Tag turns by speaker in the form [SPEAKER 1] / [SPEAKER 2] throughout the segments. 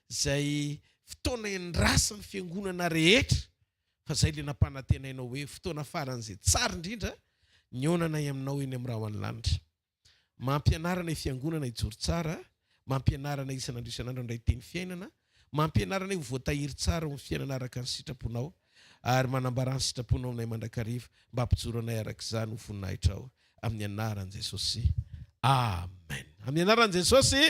[SPEAKER 1] izay fotoana iandrasan'ny fiangonana rehetra fa izay ilay nampanantenainao hoe fotoana faran'izay tsara indrindra nihaonanay aminao eny amin'ny rahon'ny lanitra. Mampianara anay fiangonana hijoro tsara, mampianara anay isan'andro isan'andro handray teny fiainana, mampianara anay ho voatahiry tsara ho ny fiainana araka ny sitraponao, ary manambarà ny sitraponao aminay mandrakariva mba hampijoro anay araka izany ho voninahitrao. Amin'ny anaran'i Jesosy. Amen. Amin'ny anaran'i Jesosy.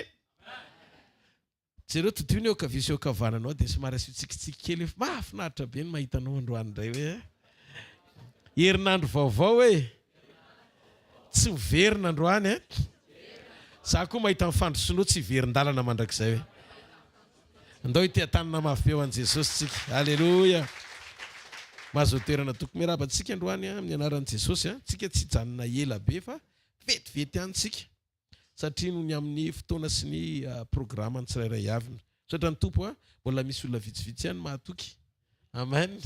[SPEAKER 1] Jereo todio ny eo ankavia sy eo ankavananao dia somary asio tsikitsiky kely hoe mahafinaritra be ny mahita anao androany indray hoe herinandro vaovao e! Tsy miverina androany e! Za koa mahita ny fandrosoanao tsy hiverin-dalana mandrakizay hoe. Andao hiteha-tanana mafy be ho an'i Jesosy tsika. Aleloia! Mahazo toerana toko. Miarahaba antsika androany amin'ny anaran'i Jesosy. Tsika tsy hijanona ela be fa vetivety ihany tsika. Satria noho ny amin'ny fotoana sy ny programan'ny tsirairay avy. Misaotra ny Tompo a, mbola misy olona vitsivitsy ihany mahatoky. Amen.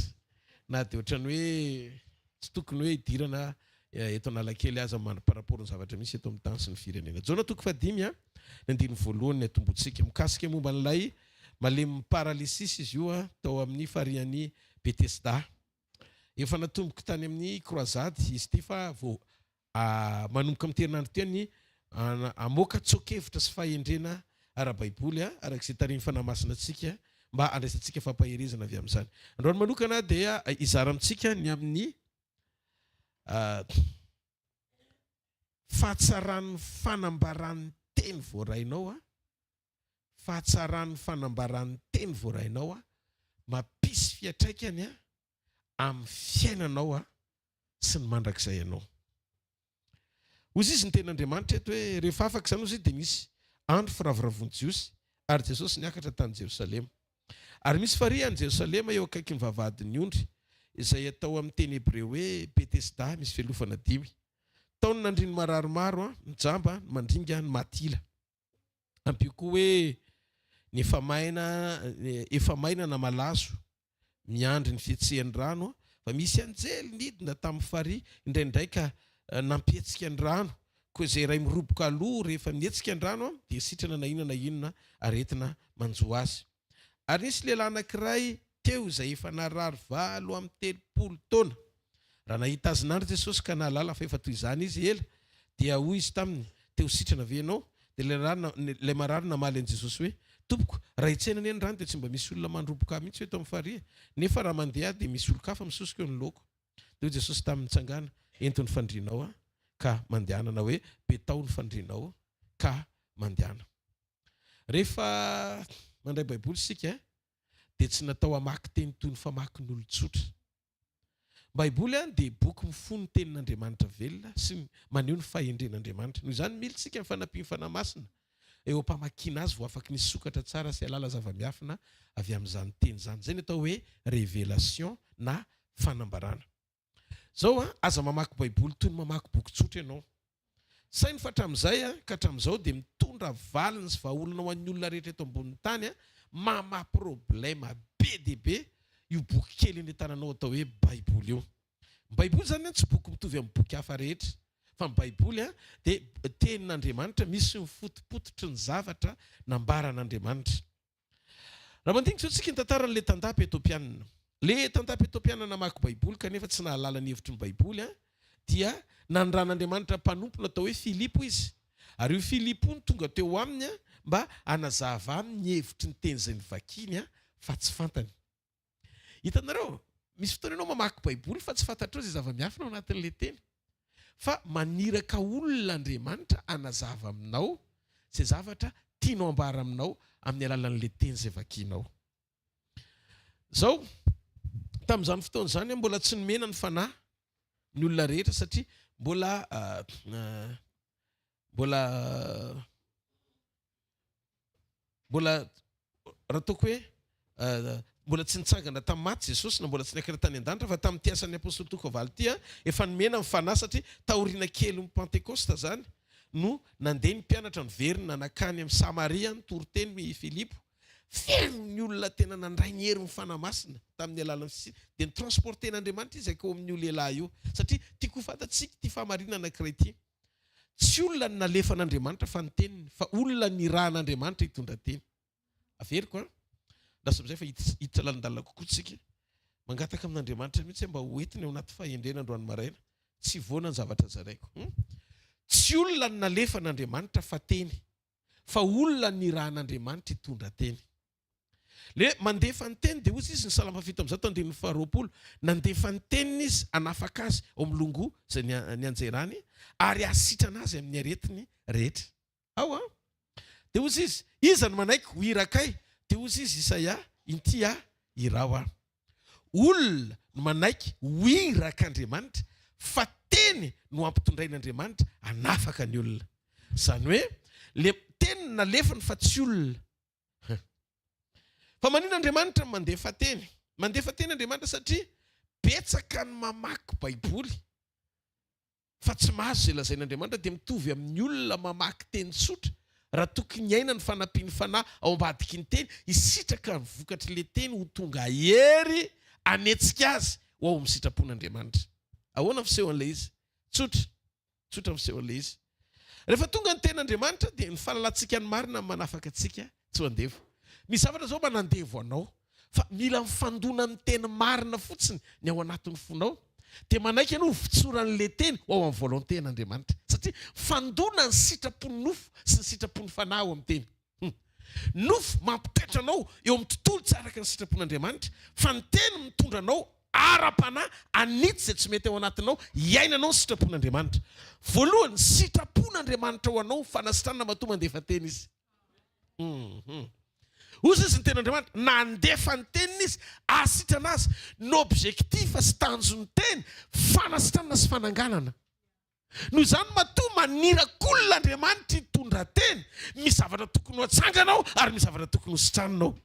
[SPEAKER 1] Na dia ohatran'ny hoe tsy tokony hoe hidirana eto Analakely aza par rapport ny zavatra misy eto amin'ny tany sy ny firenena. Jaona toko fahadimy a, ny andininy voalohany ny atombotsika. Mikasika momba an'ilay malemin'ny paralysis izy io a, tao amin'ny farihan'i Betesda. Efa natomboky tany amin'ny croisade izy ity fa vao Manomboka amin'ity herinandro ity ny hamoaka tsoa-kevitra sy fahendrena ara-baiboly araka izay tarihin'ny Fanahy Masina antsika mba handraisantsika fampaherezana avy amin'izany. Androany manokana dia hizara amintsika ny amin'ny fahatsaran'ny fanambaran'ny teny voarainao, fahatsaran'ny fanambaran'ny teny voarainao mampisy fiantraikany amin'ny fiainanao sy ny mandrakizay anao. Hozy izy ny tenin'Andriamanitra eto hoe rehefa afaka izany hozy izy dia nisy andro firavoravoan'ny Jiosy ary Jesosy niakatra tany Jerosalema. Ary misy farihy any Jerosalema eo akaikin'ny vavahadin'ny ondry izay atao amin'ny teny hebreo hoe Betesda misy fialofana dimy. Tao no nandrin'ny marary maro, ny jamba, ny mandringa, ny maty ila. Ampio koa hoe ny efa maina, efa maina na malaso miandry ny fihetsehan'ny rano fa misy anjely nidina tamin'ny farihy indraindray ka nampihetsika ny rano, koa izay iray miroboka aloha rehefa mihetsika ny rano dia sitrana na inona na inona aretina manjo azy. Ary nisy lehilahy anankiray teo izay efa narary 38 taona. Raha nahita azy nandry Jesosy ka nahalala fa efa toy izany izy ela, dia hoy Izy taminy, Te ho sitrana ve ianao? Dia ilay marary namaly an'i Jesosy hoe, Tompoko, raha hitsena anie ny rano dia tsy mba misy olona mandroboka ahy mihitsy eto amin'ny farihy, nefa raha mandeha aho dia misy olon-kafa misosoka eo anoloako. Dia hoy Jesosy taminy, Mitsangàna, ento ny fandrianao ka mandehana, na hoe, Betao ny fandrianao ka mandehana. Rehefa mandray Baiboly isika dia tsy natao hamaky teny toy ny famakin'olon-tsotra. Baiboly dia boky mifono ny tenin'Andriamanitra velona sy maneho ny fahendren'Andriamanitra. Noho izany, mila isika ny fanampian'ny Fanahy Masina eo am-pamakiana azy vao afaky ny hisokatra tsara sy hahalala zava-miafina avy amin'izany teny izany. Izay no atao hoe révélation na fanambarana. Izao, aza mamaky Baiboly toy ny mamaky boky tsotra ianao. Saino fa hatramin'izay ka hatramin'izao dia mitondra valiny sy vahaolana ho an'ny olona rehetra eto ambonin'ny tany mamaha problema be dia be io boky kely eny an-tananao atao hoe Baiboly io. Ny Baiboly izany tsy boky mitovy amin'ny boky hafa rehetra fa ny Baiboly dia tenin'Andriamanitra misy ny fotopototry ny zavatra nambaran'Andriamanitra. Raha mandinika izao tsika ny tantaran'ilay tandapa Etiopianina. Ilay tandapa Etiopianina namaky Baiboly kanefa tsy nahalala ny hevitry ny Baiboly dia nanoran'Andriamanitra mpanompo natao hoe Filipo izy. Ary io Filipo io no tonga teo aminy mba hanazava aminy ny hevitry ny teny izay novakiany fa tsy fantany. Hitanareo? Misy fotoana ianao mamaky Baiboly fa tsy fantatrao izay zava-miafina ao anatin'ilay teny. Fa maniraka olona Andriamanitra hanazava aminao izay zavatra tianao ambara aminao amin'ny alalan'ilay teny izay vakianao. Izao, tamin'izany fotoana izany mbola tsy nomena ny Fanahy ny olona rehetra satria mbola mbola Mbola, raha ataoko hoe, mbola tsy nitsangana tamin'ny maty Jesosy na mbola tsy niakatra tany an-danitra, fa tamin'ity Asan'ny Apostoly toko fahavalo ity, efa nomena ny Fanahy, satria taoriana kelin'ny Pantekosta izany no nandeha ny mpianatra niverina nankany amin'i Samaria nitory teny i Filipo. Feno ny olona tena nandray ny herin'ny Fanahy Masina tamin'ny alalan'ny fisiana. Dia ni-transporter-n'Andriamanitra izy hankao amin'io lehilahy io. Satria tiako ho fantatsika ity fahamarinana anankiray ity. Tsy olona no nalefan'Andriamanitra fa ny teniny, fa olona nirahan'Andriamanitra hitondra teny. Averiko an. Lasa amin'izay fa hiditra lalindalina kokoa tsika. Mangataka amin'Andriamanitra mihitsy aho mba ho entiny ao anaty fahendrena androany maraina. Tsy hivoana ny zavatra zaraiko. Hum. Tsy olona no nalefan'Andriamanitra fa teny. Fa olona nirahan'Andriamanitra hitondra teny. Le mandefa ny teny dia hozy izy ny Salamo faha-107 andininy faha-20, nandefa ny teniny izy hanafaka azy ao amin'ny longoa izay nianjerany ary hahasitrana azy amin'ny aretiny rehetra. Ao an! Dia hozy izy, Iza no manaiky ho irakay? Dia hozy izy, Isaia, Inty aho, iraho aho. Olona no manaiky ho irak'Andriamanitra fa teny no ampitondrain'Andriamanitra hanafaka ny olona. Izany hoe, le teny no nalefany fa tsy olona. Fa maninona Andriamanitra no mandefa teny? Mandefa teny Andriamanitra satria betsaka ny mamaky Baiboly fa tsy mahazo izay lazain'Andriamanitra dia mitovy amin'ny olona mamaky teny tsotra raha tokony hiaina ny fanampian'ny Fanahy ao ambadiky ny teny hisitraka ny vokatr'ilay teny ho tonga hery hanetsika azy ho ao amin'ny sitrapon'Andriamanitra. Ahoana ny fisehon'ilay izy? Tsotra. Tsotra ny fisehon'ilay izy. Rehefa tonga ny tenin'Andriamanitra dia ny fahalalantsika ny marina no manafaka antsika tsy ho andevo. Misy zavatra izao manandevo anao fa mila mifandona amin'ny teny marina fotsiny ny ao anatin'ny fonao dia manaiky ianao ho votsoran'ilay teny ho ao amin'ny volonté-n'Andriamanitra satria mifandona ny sitrapon'ny nofo sy ny sitrapon'ny fanahy ao amin'ny teny. Hum. Nofo mampitoetra anao eo amin'ny tontolo tsy araka ny sitrapon'Andriamanitra, fa ny teny mitondra anao ara-panahy hanitsy izay tsy mety ao anatinao, hiainanao ny sitrapon'Andriamanitra. Voalohany, sitrapon'Andriamanitra ho anao ny fanasitranana matoa mandefa teny Izy. Hum. Hoy izy ny tenin'Andriamanitra, nandefa ny teniny Izy hahasitrana azy. Ny objectif sy tanjon'ny teny, fanasitranana sy fananganana. Noho izany, matoa manirak' olona Andriamanitra hitondra teny, misy zavatra tokony ho atsangana ao ary misy zavatra tokony ho sitranina ao.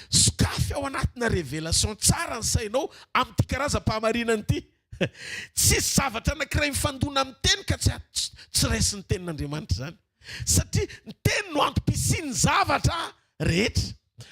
[SPEAKER 1] Sokafy ao anatina révélation tsara ny sainao amin'ity karazam-pahamarinana ity. Tsisy zavatra anankiray mifandona amin'ny teny ka tsy tsy raisin'ny tenin'Andriamanitra izany. Satria ny teny no antom-pisian'ny zavatra rehetra.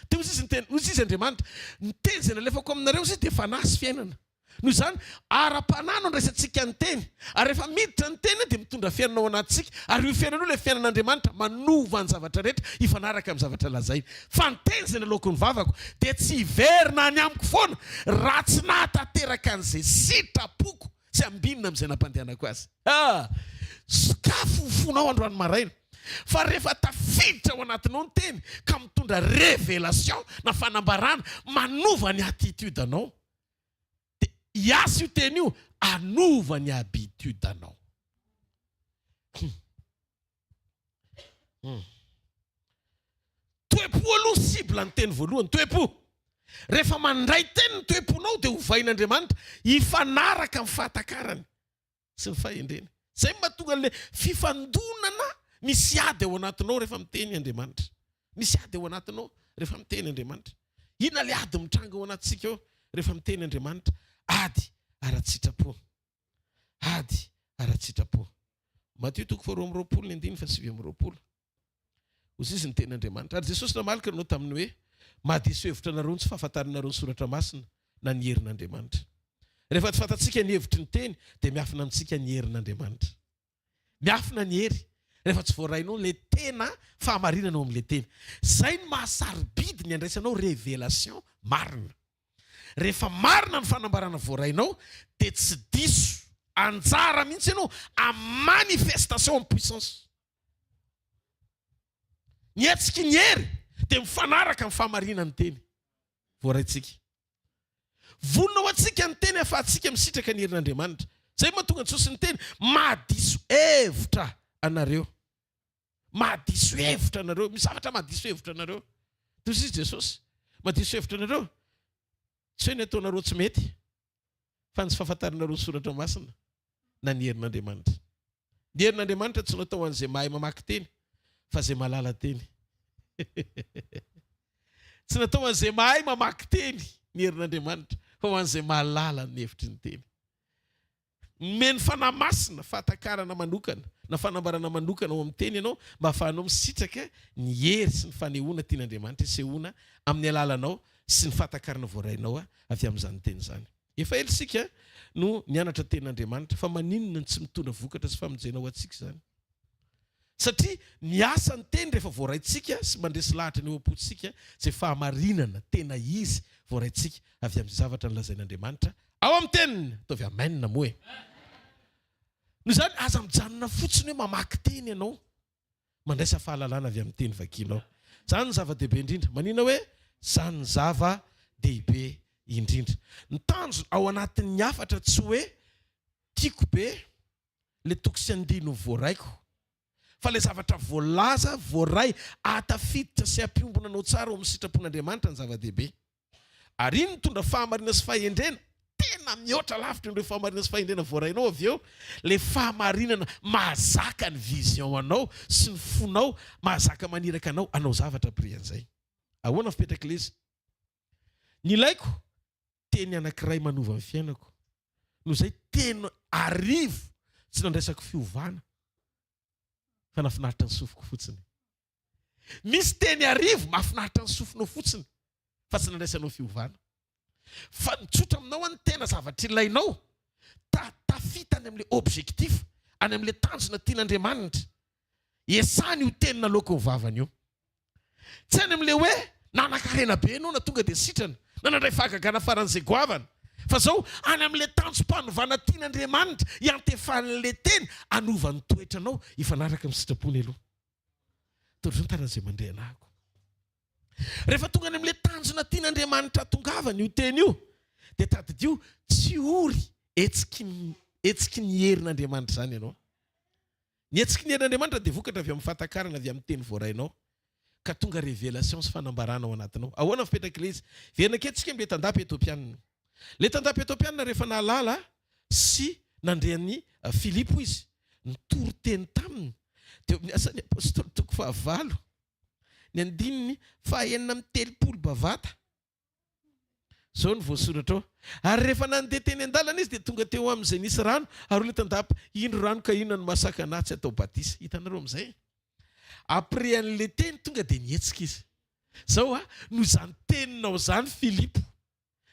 [SPEAKER 1] Dia hoy izy ny teny, hoy izy Andriamanitra, ny teny izay nalefako aminareo hoy izy dia fanahy sy fiainana. Noho izany, ara-panahy no andraisantsika ny Teny. Ary rehefa miditra ny Teny dia mitondra fiainana ao anatintsika. Ary io fiainana io ilay fiainan'Andriamanitra manova ny zavatra rehetra hifanaraka amin'ny zavatra lazainy. Fa ny Teny izay naloako ny vavako dia tsy hiverina any amiko foana raha tsy nahatanteraka an'izay sitrapoko sy ambinina amin'izay nampandehanako azy. Ah! Sokafo ny fonao androany maraina. Fa rehefa tafiditra ao anatinao ny Teny ka mitondra révélation na fanambarana manova ny attitude-nao. Dia hiasa io teny io hanova ny habitude anao. Hum. Hum. Toe-po aloha cible ny teny voalohany, toe-po. Rehefa mandray teny ny toe-ponao dia hovain'Andriamanitra hifanaraka amin'ny fahatakarany. sy ny fahendrena. Izay no mahatonga an'ilay fifandonana misy ady ao anatinao rehefa miteny Andriamanitra. Misy ady ao anatinao rehefa miteny Andriamanitra. Inona ilay ady mitranga ao anatintsika ao rehefa miteny Andriamanitra? Ady ara-tsitrapo. Ady ara-tsitrapo. Matio toko faharoa amby 20 ny andininy faha 29. Hoy izy ny tenin'Andriamanitra. Ary Jesosy namaly ka nanao taminy hoe, Mahadiso hevitra anareo ny tsy fahafantaranareo ny Soratra Masina na ny herin'Andriamanitra. Rehefa tsy fantatsika ny hevitry ny teny, dia miafina amintsika ny herin'Andriamanitra. Miafina ny hery, rehefa tsy voarainao ilay tena fahamarinana ao amin'ilay teny. Izay no maha-sarobidy ny andraisanao révélation marina. Rehefa marina ny fanambarana voarainao, dia tsy diso anjara mihitsy ianao amin'ny manifestation en puissance. Ny hetsiky ny hery dia mifanaraka amin'ny fahamarinan'ny teny voaraintsika. Vonona ho antsika ny teny ahafahantsika misitraka ny herin'Andriamanitra. Izay no mahatonga an'i Jesosy niteny, Mahadiso hevitra anareo. Mahadiso hevitra anareo. Misy zavatra mahadiso hevitra anareo. Toy izy Jesosy, Mahadiso hevitra anareo. Tsy hoe ny ataonareo tsy mety, fa ny tsy fahafantaranareo ny Soratra Masina na ny herin'Andriamanitra. Ny herin'Andriamanitra tsy natao ho an'izay mahay mamaky teny, fa izay mahalala teny. Tsy natao ho an'izay mahay mamaky teny ny herin'Andriamanitra, fa ho an'izay mahalala ny hevitry ny teny. Nomeny Fanahy Masina fahatakarana manokana na fanambarana manokana ao amin'ny teny ianao mba hahafahanao misitraka ny hery sy ny fanehoana tian'Andriamanitra hisehoana amin'ny alalanao sy ny fahatakarana voarainao avy amin'izany teny izany. Efa ela isika no nianatra tenin'Andriamanitra, fa maninona no tsy mitondra vokatra sy famonjena ho antsika izany? Satria miasa ny teny rehefa voaraintsika sy mandresy lahatra ny eo am-pontsika izay fahamarinana tena izy voaraintsika avy amin'izay zavatra nolazain'Andriamanitra ao amin'ny teniny. Ataovy amen moa e. Noho izany, aza mijanona fotsiny hoe mamaky teny ianao. Mandraisa fahalalana avy amin'ny teny vakianao. Izany no zava-dehibe indrindra. Manina hoe izany no zava-dehibe indrindra. Ny tanjona ao anatin'ny hafatra tsy hoe tiako be le toko sy andininy voaraiko fa le zavatra voalaza, voaray, ahatafiditra sy hampiombona anao tsara ao amin'ny sitrapon'Andriamanitra ny zava-dehibe. Ary iny mitondra fahamarinana sy fahendrena tena mihoatra lavitra ireo fahamarinana sy fahendrena voarainao avy eo, le fahamarinana mahazaka ny vision anao sy ny fonao, mahazaka maniraka anao hanao zavatra après an'izay. Ahoana ny fipetrak'ilay izy? Ny ilaiko, teny anankiray manova ny fiainako. Noho izay teny arivo tsy nandraisako fiovana fa nahafinaritra ny sofiko fotsiny. Misy teny arivo mahafinaritra ny sofinao fotsiny fa tsy nandraisanao fiovana. Fa ny tsotra aminao an, ny tena zavatra ilainao, ta tafita any amin'ilay objectif, any amin'ilay tanjona tian'Andriamanitra. Iasany io teny naloaky ny vavany io. Tsy any amin'ilay hoe nanankarena be ianao na tonga dia sitrana, na nandray fahagagana faran'izay goavana. Fa izao, any amin'ilay tanjom-panovana tian'Andriamanitra hiantefan'ilay teny hanova ny toetranao hifanaraka amin'ny sitrapony aloha. Tondroy ny tanan'izay mandre anahako. Rehefa tonga any amin'ilay tanjona tian'Andriamanitra hatongavana io teny io, dia tadidio tsy ory hetsiky ny herin'Andriamanitra izany ianao. Ny hetsiky ny herin'Andriamanitra dia vokatra avy amin'ny fahatakarana avy amin'ny teny voarainao, ka tonga révélation sy fanambarana ao anatinao. Ahoana ny fipetrak'ilay izy? Verina kely tsika amin'ilay tandapa Etiopianina. Ilay tandapa Etiopianina rehefa nahalala sy nandre an'i Filipo izy, nitory teny taminy, teo amin'ny Asan'ny Apostoly toko fahavalo, ny andininy faha 36 bavata. Izao no voasoratra ao, Ary rehefa nandeha teny an-dalana izy, dia tonga teo amin'izay nisy rano, ary hoy ilay tandapa, Indro rano, ka inona no mahasakana ahy tsy hatao batisa? Hitanareo amin'izay? Après an'ilay teny, tonga dia nihetsika izy. Izao a, noho izany teninao izany, Filipo,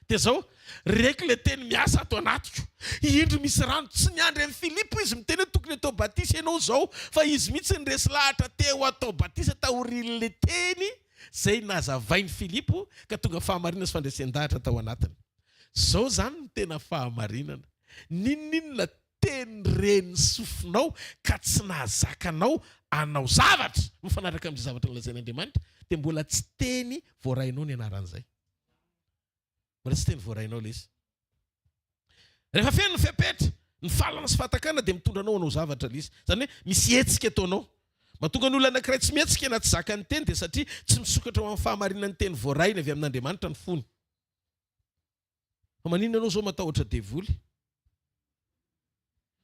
[SPEAKER 1] dia izao, reko ilay teny miasa ato anatiko. Indro misy rano. Tsy niandry an'i Filipo izy miteny hoe tokony hatao batisa ianao izao, fa izy mihitsy no resy lahatra te ho atao batisa taorian'ilay teny. Izay nazavain'i Filipo ka tonga fahamarinana sy fandresen-dahatra tao anatiny. Izao izany no tena fahamarinana. N'inon'inona teny ren'ny sofinao ka tsy nahazaka anao hanao zavatra mifanaraka amin'izay zavatra nolazain'Andriamanitra dia mbola tsy teny voarainao ny anaran'izay. Mbola tsy teny voarainao ilay izy. Rehefa feno ny fepetra, ny fahalalana sy fahatakana dia mitondra anao hanao zavatra ilay izy. Izany hoe misy hetsika ataonao. Mahatonga ny olona anankiray tsy mihetsika na tsy zaka ny teny dia satria tsy misokatra ho amin'ny fahamarinan'ny teny voarainy avy amin'Andriamanitra ny fony. Fa maninona ianao izao matahotra devoly?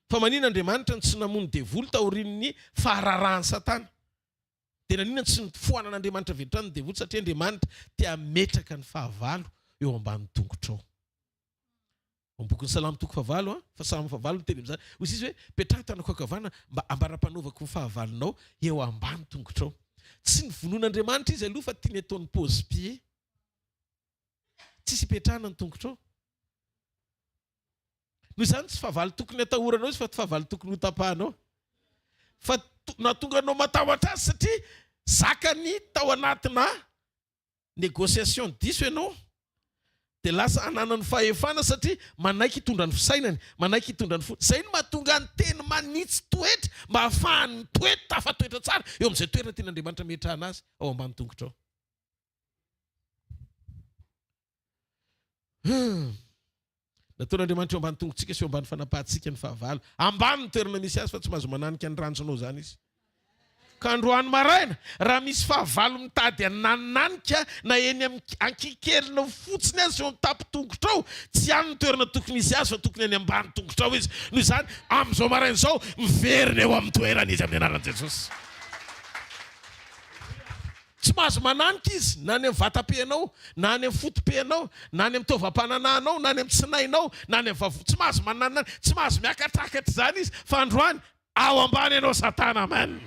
[SPEAKER 1] Fa maninona Andriamanitra no tsy namono devoly taorian'ny fahararahan'i Satana? Dia naninona no tsy nifoanan'Andriamanitra avy hatrany ny devoly? Satria Andriamanitra te hametraka ny fahavalo eo ambany tongotrao. Ao amin'ny bokin'ny Salamo toko fahavalo, fa Salamo fahavalo miteny amin'izany. Hoy izy hoe, Petraho tanako ankavanana mba ambara-panaovako ny fahavalonao eo ambany tongotrao. Tsy nivonoan'Andriamanitra izy aloha fa tiany ataony pose-pied. Tsisy ipetrahana ny tongotrao. Noho izany tsy fahavalo tokony hatahoranao izy fa fahavalo tokony hotapahanao. Fa nahatonga anao matahotra azy satria zakany tao anatina négociation diso ianao. Dia lasa ananany fahefana satria manaiky hitondra ny fisainany, manaiky hitondra ny fony. Izay no mahatonga ny teny manitsy toetra mba hahafahany mitoetra, tafatoetra tsara eo amin'izay toerana tian'Andriamanitra hametrahana azy ao ambany tongotrao. Hum. Nataon'Andriamanitra eo ambany tongotsika sy eo ambany fanapahantsika ny fahavalo. Ambany ny toerana misy azy fa tsy mahazo mananika ny ranjonao izany izy. Ka androany maraina, raha misy fahavalo mitady hananinanika na eny amin'ny ankikelinao fotsiny aza eo amin'ny tampon-tongotrao, tsy any ny toerana tokony hisy azy fa tokony any ambany tongotrao izy. Noho izany, amin'izao maraina izao, miverina eo amin'ny toerany izy amin'ny anaran'i Jesosy. Tsy mahazo mananika izy na any amin'ny vatam-penao, na any amin'ny foto-penao, na any amin'ny taovam-pananahanao, na any amin'ny tsinainao, na any amin'ny vavony. Tsy mahazo mananina, tsy mahazo miakatrakatra izany izy, fa androany, ao ambany ianao Satana. Amen.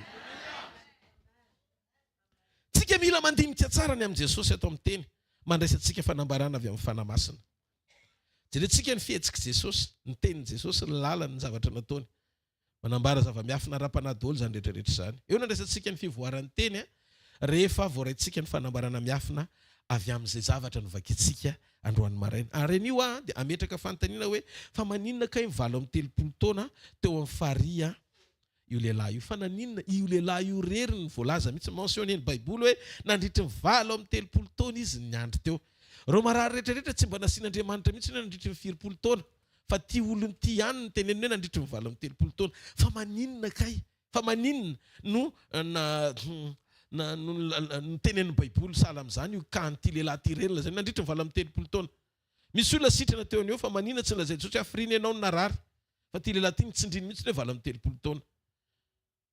[SPEAKER 1] Tsika mila mandinika tsara ny amin'i Jesosy ato amin'ny teny, mandraisa antsika fanambarana avy amin'ny Fanahy Masina. Jerentsika ny fihetsik'i Jesosy, ny tenin'i Jesosy, ny lalany, ny zavatra nataony. Manambara zava-miafina ara-panahy daholo izany rehetra rehetra izany. Eo no andraisantsika ny fivoaran'ny teny rehefa voaraintsika ny fanambarana miafina avy amin'izay zavatra novakintsika androany maraina. Ary anio aho dia hametraka fanontaniana hoe, fa maninona kay ny 38 taona teo amin'ny farihy io lehilahy io? Fa naninona io lehilahy io irery no voalaza mihitsy, mentionner-n'ny Baiboly hoe nandritry ny 38 taona izy niandry teo. Ireo marary rehetra rehetra tsy mba nasian'Andriamanitra mihitsy hoe nandritry ny firipolo taona. Fa ty olona ity ihany no teneniny hoe nandritry ny 38 taona. Fa maninona kay? Fa maninona no na na no notenenin'ny baiboly sahala amin'izany io cas an'ity lehilahy ity ireny lazainy nandritry ny 38 taona. Misy olona sitrana teo an'eo fa maninona tsy nolazainy tsotra hoe hafiriana ianao no narary? Fa ity lehilahy ity nitsindriny mihitsy hoe 38 taona.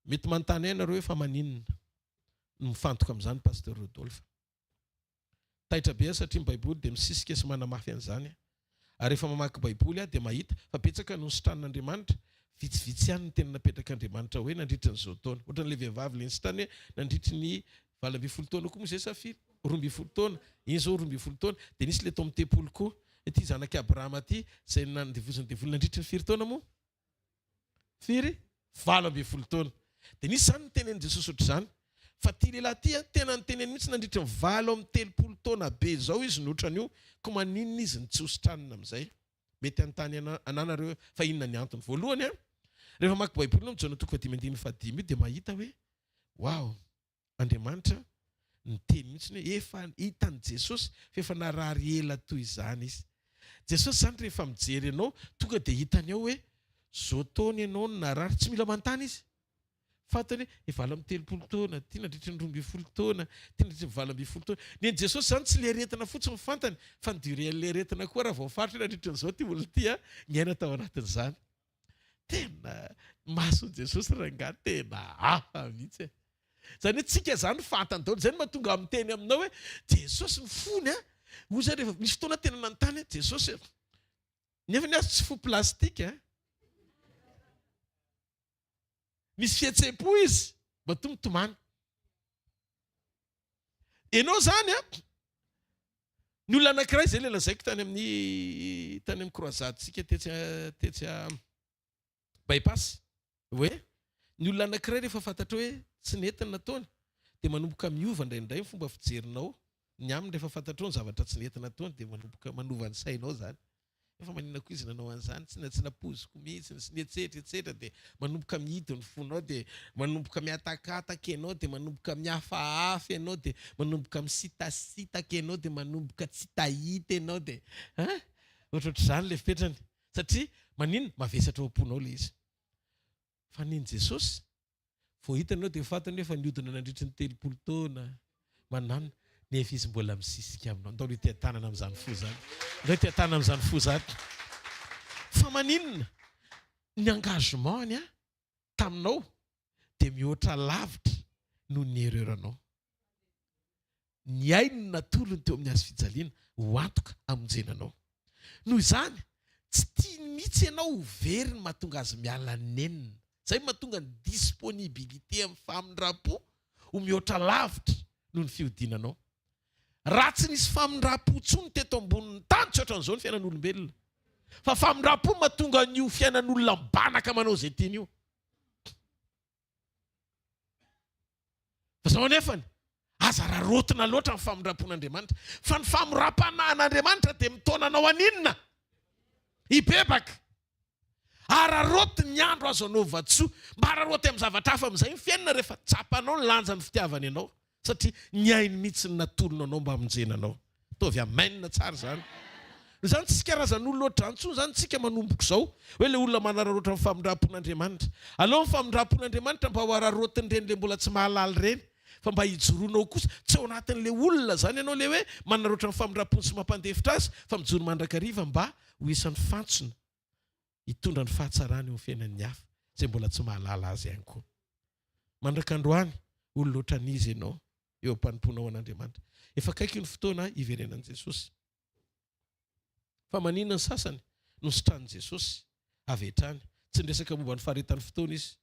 [SPEAKER 1] Mety manontany ahy nareo hoe fa maninona no mifantoka amin'izany Pasteur Rodolphe? Taitra be aho satria ny Baiboly dia misisika sy manamafy an'izany. Ary rehefa mamaky Baiboly aho dia mahita fa betsaka no nositranin'Andriamanitra, vitsivitsy ihany ny tena napetrak'Andriamanitra hoe nandritra an'izao taona. Ohatran'ilay vehivavy ilay nositrany hoe nandritry ny 18 taona koa moa izay sa firy? 12 taona. Iny izao 12 taona. Dia nisy ilay tao amin'ny tempoly koa, ity zanak'i Abrahama ity, izay nandevozin'ny devoly nandritry ny firy taona moa? Firy? 18 taona. Dia nisy izany nitenenin'i Jesosy ohatr'izany. Fa ity lehilahy ity an, tena niteneniny mihitsy nandritry ny 38 taona be izao izy no ohatran'io, koa maninona izy no tsy hositranina amin'izay? Mety hanontany anà nareo hoe fa inona ny antony? Voalohany an, rehefa mamaky Baiboly ianao amin'ny Jaona toko fahadimy andininy fahadimy io dia mahita hoe, waouh! Andriamanitra niteny mihitsy hoe efa hitan'i Jesosy fa efa narary ela toy izany izy. Jesosy izany rehefa mijery anao tonga dia hitany ao hoe zao taona ianao no narary, tsy mila manontany izy. Fantany hoe 38 taona, ity nandritry ny 12 taona, ity nandritry ny 18 taona. Ny an'i Jesosy izany tsy ilay aretina fotsiny no fantany fa ny durée an'ilay aretina koa raha voafaritra hoe nandritry ny izao ity olona ity niaina tao anatin'izany. Tena mason'i Jesosy rangahy tena hafa mihitsy e. Zany hoe tsika zany fantany daholo. Zay no mahatonga ahy miteny aminao hoe Jesosy ny fony a. Hoy za rehefa misy fotoana tena nanontany hoe Jesosy nefa ny azy tsy fo plastique a. Misy fihetseham-po izy matoa mitomany. Ianao zany a, ny olona anankiray zay le lazaiko tany amin'ny tany amin'ny croisade-tsika tetsy tetsy bypass hoe ny olona anankiray rehefa fantatrao hoe tsy nety ny nataony dia manomboka miova indraindray ny fomba fijerinao ny aminy rehefa fantatrao ny zavatra tsy nety nataony dia manomboka manova ny sainao zany. Efa maninona koa izy nanao an'izany, tsy tsy nampoiziko mihitsy, sy ny etsetra etsetra dia manomboka mihidy ny fonao dia manomboka mihatakataka ianao dia manomboka mihafahafa ianao dia manomboka misitasitaka ianao dia manomboka tsy tahita ianao dia hein ohatrohatr'izany ilay fipetrany satria maninona mavesatra ao am-ponao ilay izy fa nino Jesosy Vao hitany eo dia fantany hoe efa nihodina nandritry ny 30 taona mananona, nefa izy mbola misisika aminao. Ndao aloha hitia-tanana amin'izany fo izany. Ndao hitia-tanana amin'izany fo izany. Fa maninona? Ny engagement-ny taminao dia mihoatra lavitra noho ny erreur-nao. Ny ainy no natolony teo amin'ny hazo fijaliana ho antoka hamonjena anao. Noho izany, tsy tiany mihitsy ianao ho very ny mahatonga azy miala nenina. Izay no mahatonga ny disponibilité amin'ny famindram-po ho mihoatra lavitra noho ny fihodinanao. Raha tsy nisy famindram-po intsony teto ambonin'ny tany, tsy ohatran'izao ny fiainan'olombelona. Fa famindram-po no mahatonga an'io fiainan'olona mibanaka manao izay tiany io. Fa zao anefany, aza raraotina loatra ny famindram-pon'Andriamanitra, fa ny famoram-panahin'Andriamanitra dia mitaona anao haninona? Hibebaka. Araraoty ny andro azo anaovan-tsoa. Mba araraoty amin'ny zavatra hafa amin'izay ny fiainana rehefa tsapanao ny lanjan'ny fitiavany anao. Satria ny ainy mihitsy no natolony anao mba hamonjena anao. Ataovy amen tsara izany. Izany tsisy karazan'olona ohatr'izany intsony izany tsika manomboka izao. Hoe ilay olona manararaotra ny famindram-pon'Andriamanitra. Aleo ny famindram-pon'Andriamanitra mba ho araraotin'ireny ilay mbola tsy mahalala ireny. Fa mba hijoroanao kosa. Tsy ao anatin'ilay olona izany ianao ilay hoe manararaotra ny famindram-pony sy mampandefitra azy fa mijoro mandrakariva mba ho isan'ny fantsona hitondra ny fahatsarany eo amin'ny fiainan'ny hafa izay mbola tsy mahalala azy ihany koa. Mandraka androany, olona ohatran'iza ianao eo am-panompoanao an'Andriamanitra? Efa akaiky ny fotoana hiverenan'i Jesosy. Fa maninona ny sasany no sitranin'i Jesosy avy hatrany? Tsy niresaka momba ny faharetan'ny fotoana izy.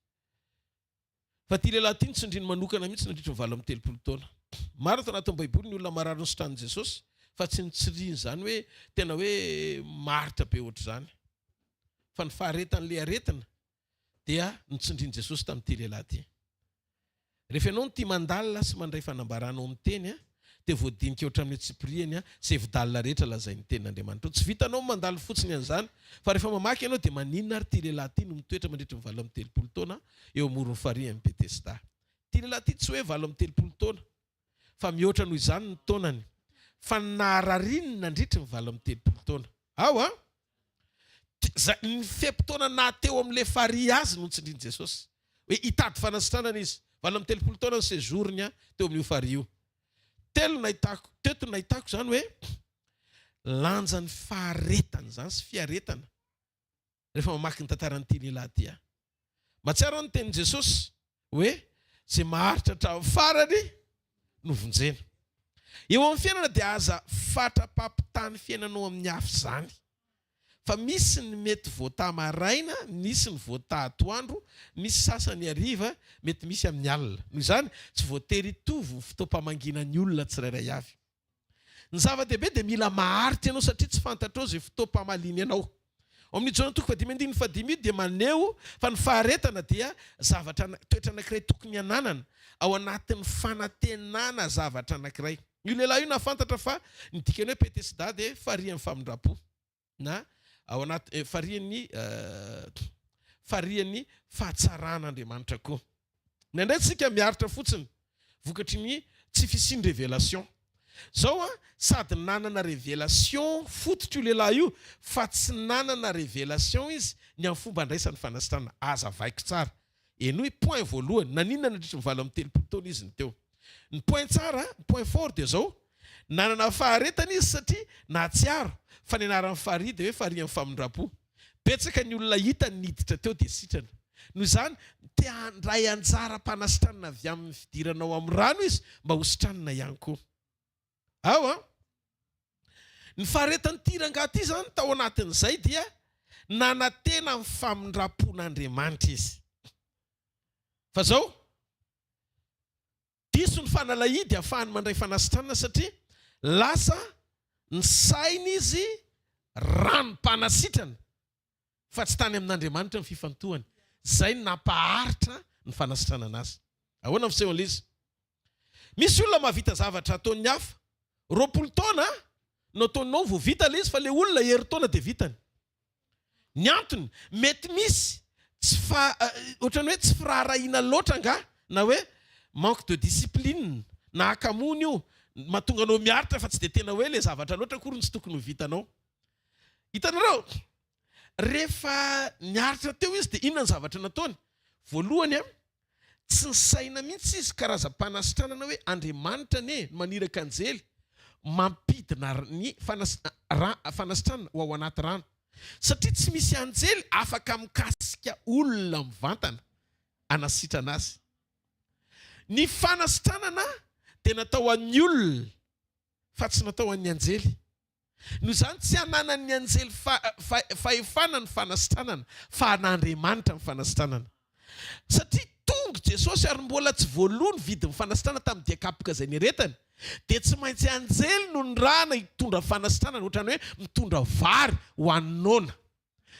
[SPEAKER 1] Fa ity lehilahy ity notsindriny manokana mihitsy nandritra ny 38 taona. Maro ato anatin'ny Baiboly ny olona marary nositranin'i Jesosy, fa tsy notsirihiny izany hoe tena hoe maharitra be ohatr'izany. Fa ny faharetan'ilay aretina. Dia notsindrin'i Jesosy tamin'ity lehilahy ity. Rehefa ianao no tia mandalina sy mandray fanambarana ao amin'ny Teny, dia voadinika hatramin'ny antsipiriany izay hevi-dalina rehetra lazain'ny Tenin'Andriamanitra ao. Tsy vitanao ny mandalo fotsiny an'izany, fa rehefa mamaky ianao dia maninona ary ity lehilahy ity no mitoetra mandritry ny 38 taona eo amoron'ny farihin'i Betesda? Ity lehilahy ity tsy hoe 38 taona, fa mihoatra noho izany ny taonany, fa ny naharariany nandritry ny 38 taona. Ao an! Zay, ny fe-potoana naha teo amin'ilay farihy azy no nitsindrin'i Jesosy. Hoe hitady fanasitranana izy. 38 taona ny séjour-ny teo amin'io farihy io. Telo nahitako, teto nahitako izany hoe lanjan'ny faharetana izany sy fiaretana. Rehefa mamaky ny tantaran'ity lehilahy ity aho. Mahatsiaro aho ny tenin'i Jesosy hoe izay maharitra hatramin'ny farany no vonjena. Eo amin'ny fiainana dia aza fatra-pampitaha ny fiainanao amin'ny hafa izany. Fa misy ny mety voataha maraina, misy ny voataha atoandro, misy sasany hariva, mety misy amin'ny alina. Noho izany, tsy voatery hitovy ny fotoam-pamangiana ny olona tsirairay avy. Ny zava-dehibe dia mila maharitra ianao satria tsy fantatrao izay fotoam-pamaliany anao. Ao amin'ny Jaona toko fahadimy andininy fahadimy io dia maneho fa ny faharetana dia zavatra toetra anankiray tokony hananana ao anatin'ny fanantenana zavatra anankiray. Io lehilahy io nahafantatra fa ny dikan'ny hoe Betesda dia farihan'ny famindram-po. na ao anaty farihan'ny farihan'ny fahatsaran'Andriamanitra koa. Indraindray tsika miaritra fotsiny vokatry ny tsy fisian'ny révélation. Zao an, sady nanana révélation fototra io lehilahy io fa tsy nanana révélation izy ny amin'ny fomba andraisany fanasitranana. Azavaiko tsara. Henoy, point voalohany, naninona nandritry ny 38 taona izy no teo? Ny point tsara, ny point fort dia zao, nanana faharetana izy satria nahatsiaro fa ny anaran'ny farihy dia hoe farihin'ny famindram-po. Betsaka ny olona hitany niditra teo dia sitrana. Noho izany, te handray anjaram-panasitranana avy amin'ny fidirana ao amin'ny rano izy mba ho sitranina ihany koa. Ao an! Ny faharetan'ity rangahy ity izany tao anatin'izay dia nanantena ny famindram-pon'Andriamanitra izy. Fa izao, diso ny fanalahidy ahafahany mandray fanasitranana satria lasa nisaina izy ranom-panasitrana fa tsy tany amin'Andriamanitra ny fifantohany. Izay no nampaharitra ny fanasitranana azy. Ahoana ny fisehon'ilay izy? Misy olona mahavita zavatra ataon'ny hafa. 20 taona no ataonao vao vita ilay izy fa ilay olona herintaona dia vitany. Ny antony, mety misy tsy fa ohatran'ny hoe tsy firaharahiana loatra angaha na hoe manque de discipline na hakamoana io mahatonga anao miaritra fa tsy dia tena hoe ilay zavatra loatra akory no tsy tokony ho vitanao. Hitanareo? Rehefa niaritra teo izy dia inona ny zavatra nataony? Voalohany, tsy nisaina mihitsy izy karazam-panasitranana hoe Andriamanitra anie no maniraka anjely mampidina ny fanasitranana ho ao anaty rano. Satria tsy misy anjely afaka mikasika olona mivantana hanasitrana azy. Ny fanasitranana dia natao ho an'ny olona fa tsy natao ho an'ny anjely. Noho izany, tsy ananan'ny anjely fahefana ny fanasitranana, fa an'Andriamanitra ny fanasitranana. Satria tonga Jesosy ary mbola tsy voaloa ny vidin'ny fanasitranana tamin'ny dian-kapoka izay niaretany, dia tsy maintsy anjely no nirahana hitondra fanasitranana, ohatran'ny hoe mitondra vary ho an'ny noana.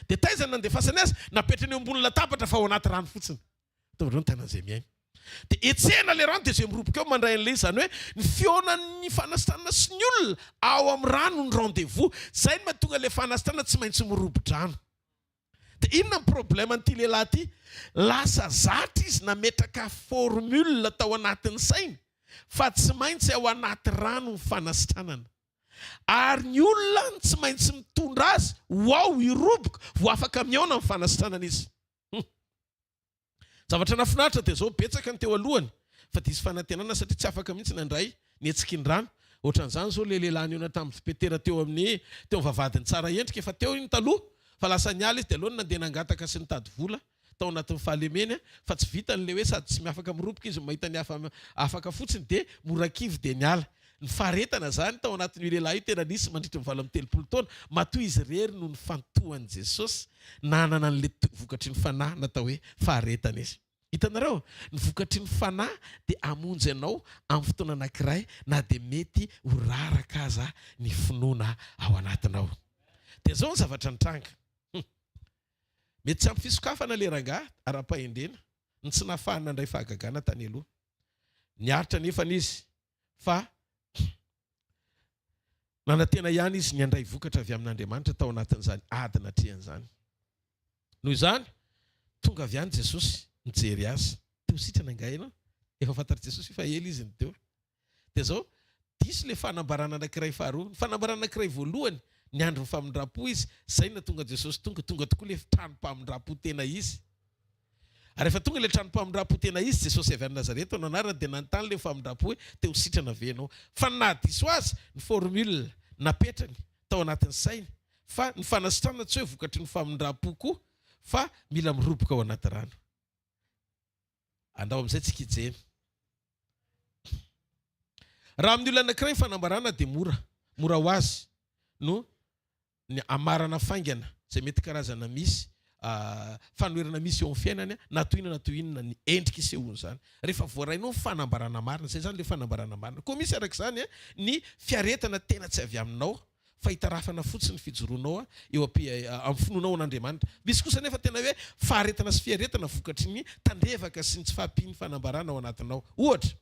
[SPEAKER 1] Dia taiza no nandefasany azy? Napetrany eo ambony latabatra fa ao anaty rano fotsiny. Ataovy ireo ny tanan'izay mihaino. Dia hetsehina ilay rano dia izay miroboka eo mandray an'ilay izy. Izany hoe ny fihaonan'ny fanasitranana sy ny olona ao amin'ny rano ny rendez-vous. Izay no mahatonga ilay fanasitranana tsy maintsy mirobo-drano. Dia inona ny problème an'ity lehilahy ity? Lasa zatra izy nametraka formule tao anatin'ny sainy fa tsy maintsy ao anaty rano ny fanasitranana. Ary ny olona no tsy maintsy mitondra azy ho ao hiroboka vao afaka mihaona amin'ny fanasitranana izy. Hum. Zavatra nahafinaritra dia izao, betsaka ny teo alohany fa diso fanantenana satria tsy afaka mihitsy nandray ny hetsiky ny rano. Ohatran'izany izao ilay lehilahy nihaona tamin'i Petera teo amin'ny teo amin'ny vavahadin'i Tsaraendrika, efa teo iny taloha fa lasa niala izy dia aleony nandeha nangataka sy nitady vola tao anatin'ny fahalemeny fa tsy vitany ilay hoe sady tsy miafaka miroboka izy no mahita ny hafa afaka fotsiny dia mora kivy dia niala. Ny faharetana izany tao anatin'io lehilahy io tena nisy mandritry ny 38 taona, matoa izy irery no nifantohan'i Jesosy, nanana an'ilay vokatry ny Fanahy natao hoe faharetana izy. Hitanareo? Ny vokatry ny Fanahy dia hamonjy anao amin'ny fotoana anankiray na dia mety ho raraka aza ny finoana ao anatinao. Dia izao ny zavatra nitranga. Hum. Mety tsy ampy fisokafana ilay rangahy ara-pahendrena no tsy nahafahany nandray fahagagana tany aloha. Niaritra anefany izy fa nanantena ihany izy ny handray vokatra avy amin'Andriamanitra tao anatin'izany ady natrehany izany. Noho izany, tonga avy any Jesosy nijery azy. Te ho sitrana angaha ianao? Efa fantatr'i Jesosy fa ela izy no teo. Dia izao, diso ilay fanambarana anankiray faharoa. Ny fanambarana anankiray voalohany, niandry ny famindram-po izy, izay no nahatonga an'i Jesosy tonga. Tonga tokoa ilay tranom-pamindram-po tena izy. Ary rehefa tonga ilay tranom-pamindram-po tena izy, Jesosy avy any Nazareta no anarany, dia nanontany ilay famindram-po hoe, te ho sitrana ve ianao? Fa ny nahadiso azy, ny formule napetrany tao anatin'ny sainy, fa ny fanasitranana tsy hoe vokatry ny famindram-po koa, fa mila miroboka ao anaty rano. Andao amin'izay tsika hijery. Raha amin'ny olona anankiray ny fanambarana dia mora, mora ho azy no ny hamarana faingana izay mety karazana misy fanoherana misy eo amin'ny fiainany na toy inona na toy inona ny endrika isehoan'izany. Rehefa voarainao ny fanambarana marina, izay izany ilay fanambarana marina. Koa misy araka izany ny fiaretana tena tsy avy aminao fa itarafana fotsiny ny fijoroanao eo amin'ny finoanao an'Andriamanitra. Misy kosa anefa tena hoe faharetana sy fiaretana vokatry ny tandrevaka sy ny tsy fahampian'ny fanambarana ao anatinao. Ohatra,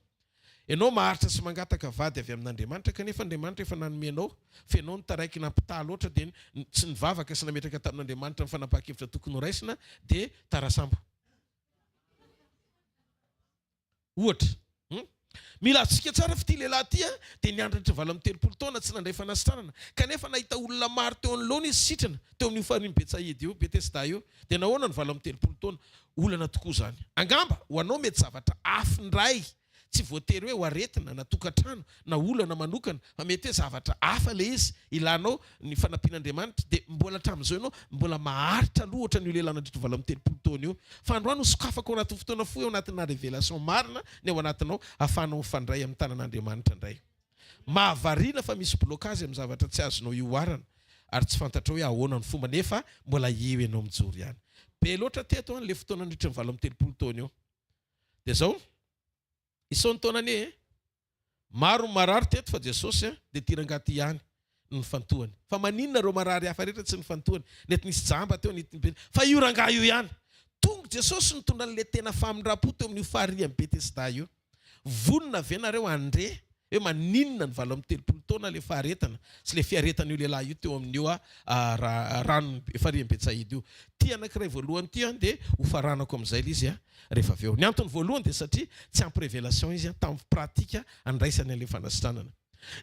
[SPEAKER 1] ianao maharitra sy mangataka vady avy amin'Andriamanitra kanefa Andriamanitra efa nanome anao fa ianao no taraiky nampitaha loatra dia tsy nivavaka sy nametraka tamin'Andriamanitra ny fanapahan-kevitra tokony horaisina dia tara sambo. Ohatra, hum. Mila azontsika tsara fa ity lehilahy ity dia niandry nandritra 38 taona tsy nandray fanasitranana, kanefa nahita olona maro teo anoloany izy sitrana teo amin'io farihin'i Betsaida io, Betesda io. Dia nahoana no 38 taona? Olana tokoa izany. Angamba, ho anao mety zavatra hafa indray, tsy voatery hoe ho aretina na tokantrano na olana manokana, fa mety hoe zavatra hafa ilay izy, ilanao ny fanampian'Andriamanitra, dia mbola hatramin'izao ianao mbola maharitra aloha ohatran'io lehilahy nandritra io 38 taona io. Fa androany ho sokafako ao anatin'ny fotoana fohy ao anatina révélation marina ny ao anatinao ahafahanao mifandray amin'ny tanan'Andriamanitra indray. Mahavariana fa misy blocage amin'ny zavatra tsy azonao ihoarana ary tsy fantatrao hoe ahoana ny fomba nefa mbola eo ianao mijoro ihany. Be loatra teto an ilay fotoana nandritra ny 38 taona io. Dia izao, isao ny taona anie e! Maro ny marary teto fa Jesosy dia ity rangahy ity ihany no nifantohany. Fa maninona ireo marary hafa rehetra tsy nifantohany? Nety nisy jamba teo, nety nisy fa io rangahy io ihany. Tonga Jesosy nitondra an'ilay tena famindram-po teo amin'io farihy Betesda io. Vonona ve nareo handre hoe maninona ny 38 taona ilay faharetana sy ilay fiaretan'io lehilahy io teo amin'io rano farihin'i Betsaida io? Ity anankiray voalohany ity dia hofaranako amin'izay ilay izy. rehefa avy eo. Ny antony voalohany dia satria tsy ampy révélation izy tamin'ny pratique andraisany an'ilay fanasitranana.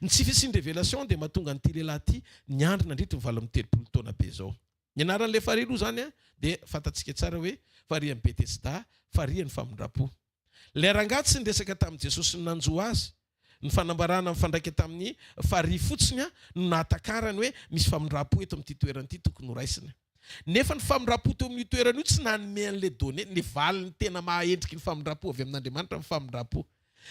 [SPEAKER 1] Ny tsy fisian'ny révélation dia mahatonga an'ity lehilahy ity niandry nandritry ny 38 taona be izao. Ny anaran'ilay farihy aloha izany dia fantatsika tsara hoe farihin'i Betesda, farihin'ny famindram-po. Ilay rangahy tsy niresaka tamin'i Jesosy ny nanjo azy. Ny fanambarana mifandraika tamin'ny farihy fotsiny no nahatakarany hoe misy famindram-po eto amin'ity toerana ity tokony horaisina. Nefa ny famindram-po teo amin'io toerana io tsy nanome an'ilay donnée, ny valiny tena maha endriky ny famindram-po avy amin'Andriamanitra ny famindram-po.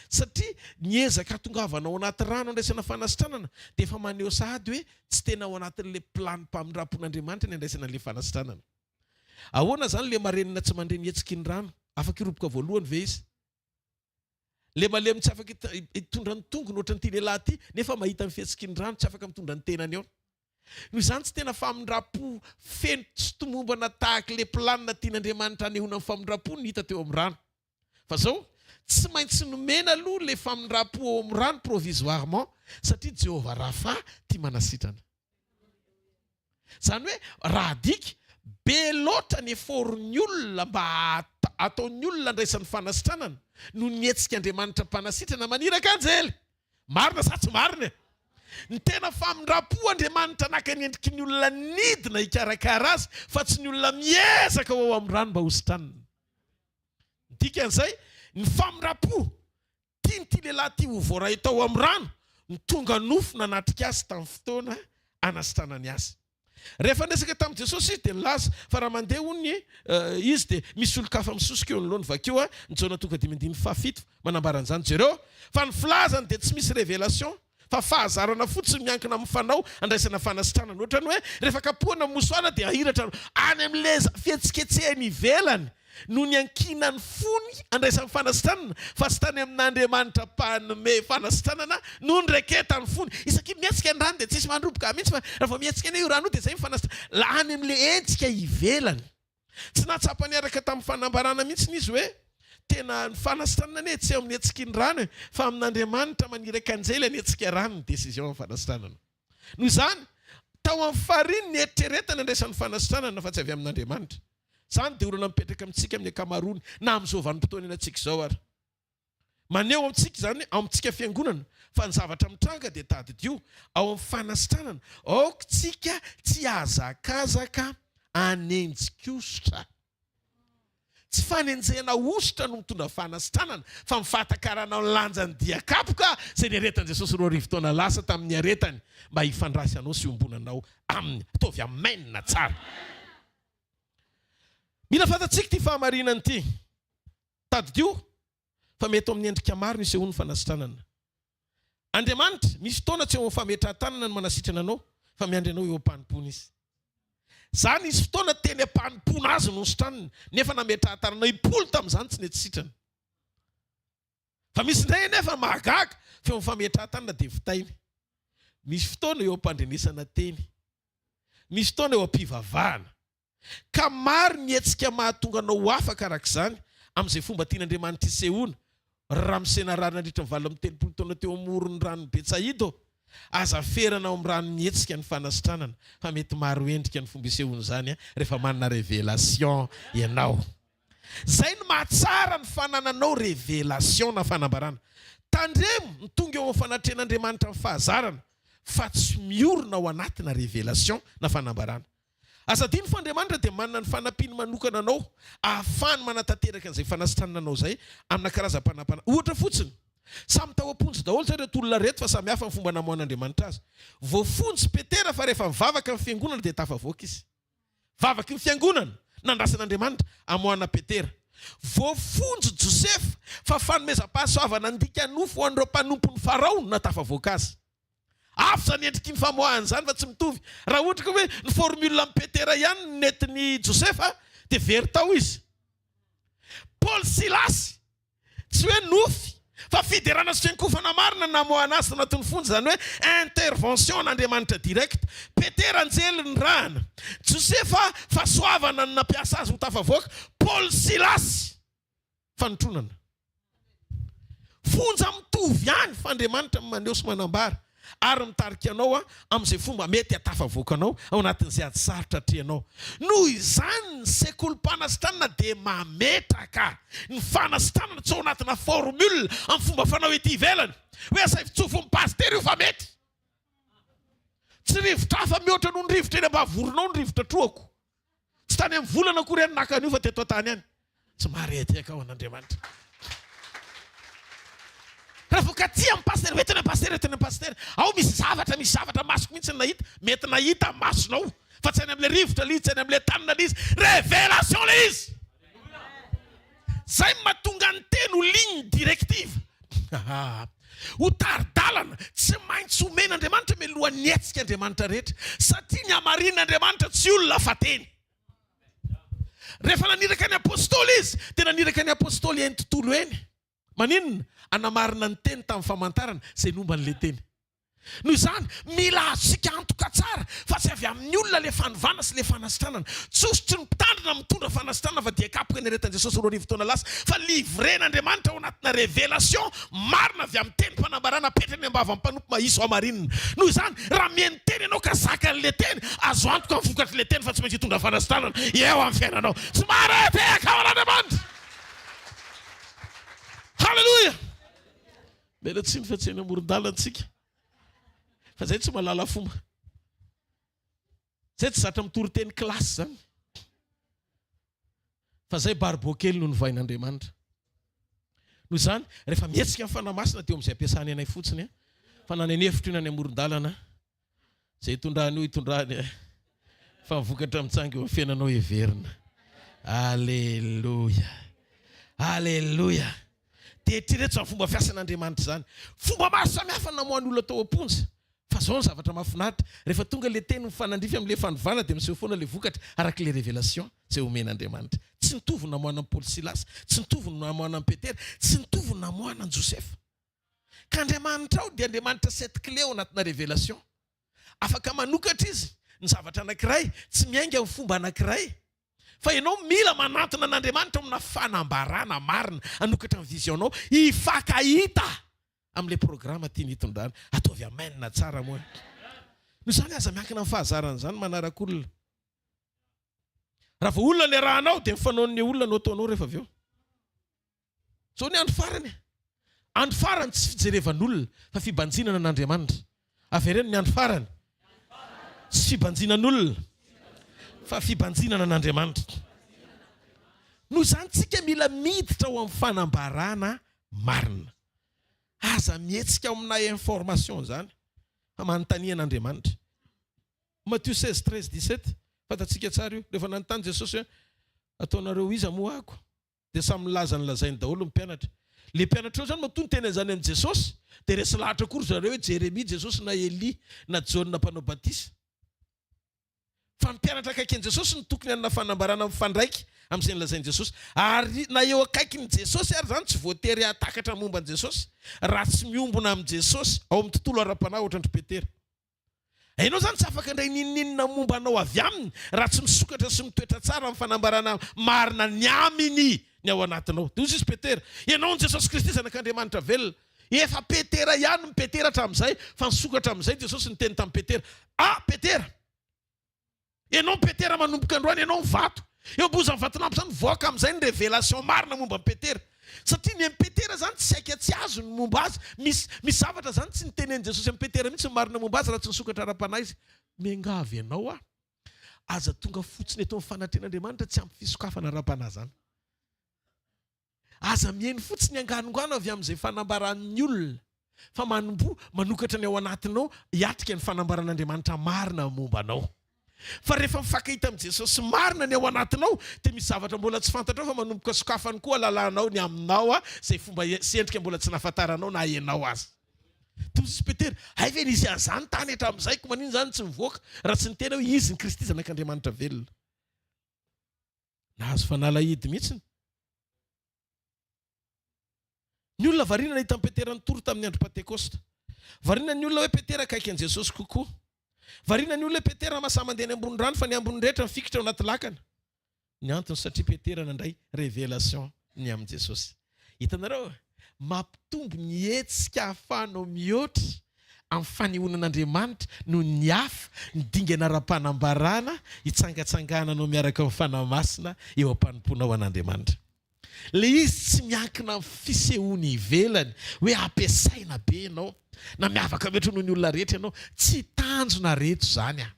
[SPEAKER 1] Satria ny ezaka hahatongavana ao anaty rano handraisana fanasitranana dia efa maneho sahady hoe tsy tena ao anatin'ilay planim-pamindram-pon'Andriamanitra ny handraisana an'ilay fanasitranana. Ahoana izany ilay marenina tsy mandre ny hetsiky ny rano? Afaka hiroboka voalohany ve izy? Le malemy tsy afaka hitondra ny tongony ohatran'ity lehilahy ity nefa mahita ny fihetsiky ny rano tsy afaka mitondra ny tenany eo. Noho izany tsy tena famindram-po feno tsy tomombana tahaka ilay planina tian'Andriamanitra hanehoana ny famindram-po no hita teo amin'ny rano. Fa zao, tsy maintsy nomena aloha ilay famindram-po ao amin'ny rano provisoirement satria Jehovah Rapha tia manasitrana. Izany hoe raha adika, be loatra ny effort-n'ny olona mba ataon'ny olona andraisany fanasitranana noho ny hetsik'Andriamanitra mpanasitrana maniraka anjely. Marina sa tsy marina e? Ny tena famindram-po Andriamanitra naka ny endriky ny olona nidina hikarakara azy fa tsy ny olona miezaka ho ao amin'ny rano mba hositranina. Ny dikan'izay, ny famindram-po Tian'ity lehilahy ity ho voaray tao amin'ny rano ny tonga nofo nanatrika azy tamin'ny fotoana anasitranany azy. Rehefa niresaka tamin'i Jesosy izy dia nilaza fa raha mandeha hono izy dia misy olon-kafa misosoka eo anoloany. Vakio ny Jaona toko fahadimy andininy fahafito manambara an'izany. Jereo fa ny filazany dia tsy misy révélation fa fahazarana fotsiny miankina amin'ny fanao andraisana fanasitranana. Ohatran'ny hoe rehefa kapohana ny mosoara dia ahiratra any amin'ilay fihetsiketsehany ivelany no niankinan'ny fony andraisany fanasitranana fa tsy tany amin'Andriamanitra mpanome fanasitranana no nireketan'ny fony. Isaky ny mihetsika ny rano dia tsisy mandroboka mihitsy fa raha vao mihetsika anie io rano io dia izay ny fanasitranana. Any amin'ilay hetsika ivelany. Tsy nahatsapa niaraka tamin'ny fanambarana mihitsy izy hoe tena ny fanasitranana anie tsy eo amin'ny hetsiky ny rano e, fa amin'Andriamanitra maniraka anjely hanetsika rano ny décision amin'ny fanasitranana. Noho izany, tao amin'ny fariny ny eritreretana andraisan'ny fanasitranana fa tsy avy amin'Andriamanitra. Izany dia olana mipetraka amintsika amin'ny ankamaroany na amin'izao vanim-potoana iainantsika izao ary. Maneho amintsika izany ao amintsika fiangonana fa ny zavatra mitranga dia tadidio ao amin'ny fanasitranana. Aoka tsika tsy hihazakazaka hanenjik'ositra. Tsy fanenjehana ositra no mitondra fanasitranana fa ny fahatakaranao ny lanjan'ny dia kapoka izay niaretan'i Jesosy 2000 taona lasa tamin'ny niaretany mba hifandraisanao sy hiombonanao aminy. Ataovy amen tsara. Mila fantatsika ity fahamarinana ity. Tadidio fa mety ho amin'ny endrika maro ny isehoan'ny fanasitranana. Andriamanitra, misy fotoana tsy eo amin'ny fametrahan-tanana no manasitrana anao, fa miandry anao eo am-panompoana Izy. Za nisy fotoana teny am-panompoana Azy no nositraniny, nefa nametrahan-tanana im-polo tamin'izany tsy nety sitrana. Fa misy indray anefa mahagaga, fa eo amin'ny fametrahan-tanana dia vitainy. Misy fotoana eo am-pandrenesana teny. Misy fotoana eo am-pivavahana. Ka maro ny hetsika mahatonga anao ho afaka araka izany amin'izay fomba tian'Andriamanitra hisehoana. Ry ramose narary nandritra ny 38 taona teo amoron'ny ranon'i Betsaida ô! Aza ferana ao amin'ny rano mihetsika ny fanasitranana fa mety maro endrika ny fomba isehoan'izany rehefa manana révélation ianao. Izay no mahatsara ny fanananao révélation na fanambarana. Tandremo ny tonga eo amin'ny fanatrehan'Andriamanitra amin'ny fahazarana fa tsy miorina ao anatina révélation na fanambarana. Aza adino fa Andriamanitra dia manana ny fanampiany manokana anao ahafahany manatanteraka an'izay fanasitranana anao izay amina karazam-panampana. Ohatra fotsiny, samy tao am-ponja daholo izao ireto olona ireto fa samy hafa ny fomba namoahan'Andriamanitra azy. Voafonja i Petera fa rehefa nivavaka ny fiangonana dia tafavoaka izy. Vavaky ny fiangonana, nandrasan'Andriamanitra hamoahana Petera. Voafonja Josefa fa fanomezam-pahasoavana nandika nofo ho an'ireo mpanompon'i Farao no nahatafavoaka azy. Hafa izany endriky ny famoahana izany fa tsy mitovy. Raha ohatra ka hoe ny formule an'i Petera ihany no nentin'i Josefa dia very tao izy. Paoly Silasy, tsy hoe nofy fa fiderana sy fiankofana marina no namoahana azy tao anatin'ny fonja, izany hoe intervention an'Andriamanitra direct. Petera anjely nirahana. Josefa fahasoavana no nampiasa azy ho tafavoaka. Paoly Silasy. Fanotronana. Fonja mitovy ihany fa Andriamanitra no maneho sy manambara ary mitarika anao amin'izay fomba mety hahatafavoaka anao ao anatin'izay ady sarotra atrehinao. Noho izany ny sekolim-panasitranana dia mametraka ny fanasitranana tsy ao anatina formule amin'ny fomba fanao ety ivelany hoe asaivo tsofin'ny pasitera io fa mety. Tsy rivotra hafa mihoatra noho ny rivotra eny ambavoronao ny rivotra trohako. Tsy tany amin'ny volana akory aho no naka an'io fa teto an-tany ihany. Tsy maharehadehaka aho an'Andriamanitra. Raha vao katy amin'ny pasitera, hoe tena pasitera, tena pasitera. Ao misy zavatra, misy zavatra masoko mihitsy no nahita. Mety nahita masonao fa tsy any amin'ilay rivotra ilay izy, tsy any amin'ilay tanana ilay izy. Révélation ilay izy. Zay no mahatonga ny teny ho ligne directive. Ho tari-dalana tsy maintsy omen'Andriamanitra mialohan'ny hetsika Andriamanitra rehetra. Satria ny hamarin'Andriamanitra tsy olona fa teny. Rehefa naniraka ny apostoly izy dia naniraka ny apostoly eny tontolo eny. Maninona? Hanamarina ny teny tamin'ny famantarana izay nomba an'ilay teny. Noho izany, mila azontsika antoka tsara fa tsy avy amin'ny olona ilay fanovana sy ilay fanasitranana. Tsy hosotry ny mpitandrina mitondra fanasitranana fa dia kapoka ny aretin'i Jesosy 2000 taona lasa, fa livrer-n'Andriamanitra ao anatina révélation marina avy amin'ny tenim-panambarana apetrany am-bavan'ny mpanompo mahiso hamarinina. Noho izany, raha mihaino teny ianao ka zakan'ilay teny, azo antoka ny vokatr'ilay teny fa tsy maintsy hitondra fanasitranana eo amin'ny fiainanao. Tsy maharehadehaka ao an'Andriamanitra! Haleloia! Miala tsiny fa tsy eny amoron-dalana tsika fa zay tsy mahalala fomba. Zay tsy zatra mitory teny classe zany. Fa zay barbeau kely no novain'Andriamanitra. Noho izany, rehefa mihetsika ny Fanahy Masina dia eo amin'izay ampiasany anay fotsiny fa na any an'efitra io na any amoron-dalana Izay itondrany io itondrany eh. Fa ny vokatra mitsanga eo amin'ny fiainanao heverina. Aleloia. Aleloia. Dia eritrereto izany fomba fiasan'Andriamanitra izany. Fomba maro samihafa no namoahany olona tao am-ponja. Fa izao ny zavatra mahafinaritra, rehefa tonga ilay teny mifanandrify amin'ilay fanovana dia miseho foana ilay vokatra araka ilay révélation izay omen'Andriamanitra. Tsy nitovy ny namoahana an'i Paoly sy Silasy, tsy nitovy ny namoahana an'i Petera, tsy nitovy ny namoahana an'i Josefa. Ka Andriamanitra ao dia Andriamanitra sept clés ao anatina révélation. Afaka manokatra Izy ny zavatra anankiray, tsy miainga amin'ny fomba anankiray. Fa ianao mila manantona an'Andriamanitra amina fanambarana marina, hanokatra ny vision-nao, hifankahita amin'ilay programa tiany hitondrana. Ataovy amen tsara moa. Noho izany aza miankina amin'ny fahazarana izany manaraka olona. Raha vao olona ny arahanao dia ny fanaon'ny olona no ataonao rehefa avy eo. Zao ny andro farany e. Andro farany tsy fijerevan'olona fa fibanjinana an'Andriamanitra. Avereno ny andro farany. Tsy fibanjinan'olona fa fibanjinana an'Andriamanitra. Noho izany tsika mila miditra ao amin'ny fanambarana marina. Aza mihetsika ao amina information izany fa manontania an'Andriamanitra. Matio 16, 13, 17, fantatsika tsara io. Rehefa nanontany Jesosy hoe ataonareo iza moa ako? Dia samy nilaza ny lazainy daholo ny mpianatra. Ilay mpianatra ireo izany matoa niteny an'izany amin'i Jesosy dia resy lahatra koa ry zareo hoe Jeremia Jesosy na Elia na Jaona mpanao batisa. Fa ny mpianatra akaiky an'i Jesosy no tokony hanana fanambarana mifandraika amin'izay nolazain'i Jesosy. Ary na eo akaikin'i Jesosy ary izany tsy voatery hahatakatra momba an'i Jesosy raha tsy miombona amin'i Jesosy ao amin'ny tontolo ara-panahy ohatran-dry Petera. Ianao izany tsy afaka handray n'inon'inona momba anao avy aminy raha tsy misokatra sy mitoetra tsara amin'ny fanambarana marina ny aminy ny ao anatinao. Dia hoy izy Petera, Ianao no Jesosy Kristy Zanak'Andriamanitra velona. Efa Petera ihany ny Petera hatramin'izay, fa nisokatra amin'izay Jesosy niteny tamin'i Petera, Ah, Petera! Ianao Petera manomboka androany ianao ny vato. Eo ambozan'ny vatolampy izany mivoaka amin'izay ny révélation marina momba an'i Petera. Satria ny an'i Petera izany tsy saika tsy azo ny momba azy. Misy misy zavatra izany tsy nitenen'i Jesosy amin'i Petera mihitsy ny marina momba azy raha tsy nisokatra ara-panahy izy. Miangavy anao aho, aza tonga fotsiny eto amin'ny fanatrehan'Andriamanitra tsy ampy fisokafana ara-panahy izany. Aza mihaino fotsiny anganongano avy amin'izay fanambaran'ny olona, fa manomboha manokatra ny ao anatinao hiatrika ny fanambaran'Andriamanitra marina momba anao. Fa rehefa mifankahita amin'i Jesosy marina ny ao anatinao, dia misy zavatra mbola tsy fantatrao fa manomboka sokafany koa alalanao ny aminao izay fomba sy endrika mbola tsy nahafantaranao na ianao aza. Toy izy Petera, hay ve nisy an'izany tany hatramin'izay, koa maninona izany tsy mivoaka raha tsy niteny hoe izy ny Kristy Zanak'Andriamanitra velona. Nahazo fanalahidy mihitsy ny olona. Variana nahita an'i Petera nitory tamin'ny andro Pantekosta. Variana ny olona hoe Petera akaiky an'i Jesosy kokoa. Variana ny olona hoe Petera mahasahy mandeha any ambony rano fa ny ambiny rehetra mifikitra ao anaty lakana. Ny antony satria Petera nandray révélation ny amin'i Jesosy. Hitanareo? Mampitombo ny hetsika ahafahanao mihoatra amin'ny fanehoanan'Andriamanitra noho ny hafa ny dingana ara-panambarana hitsangatsangananao miaraka amin'ny Fanahy Masina eo am-panompoanao an'Andriamanitra. Ilay izy tsy miankina amin'ny fisehoany ivelany hoe ampiasaina be ianao na miavaka mihoatra noho ny olona rehetra ianao. Tsy tanjona reto izany an!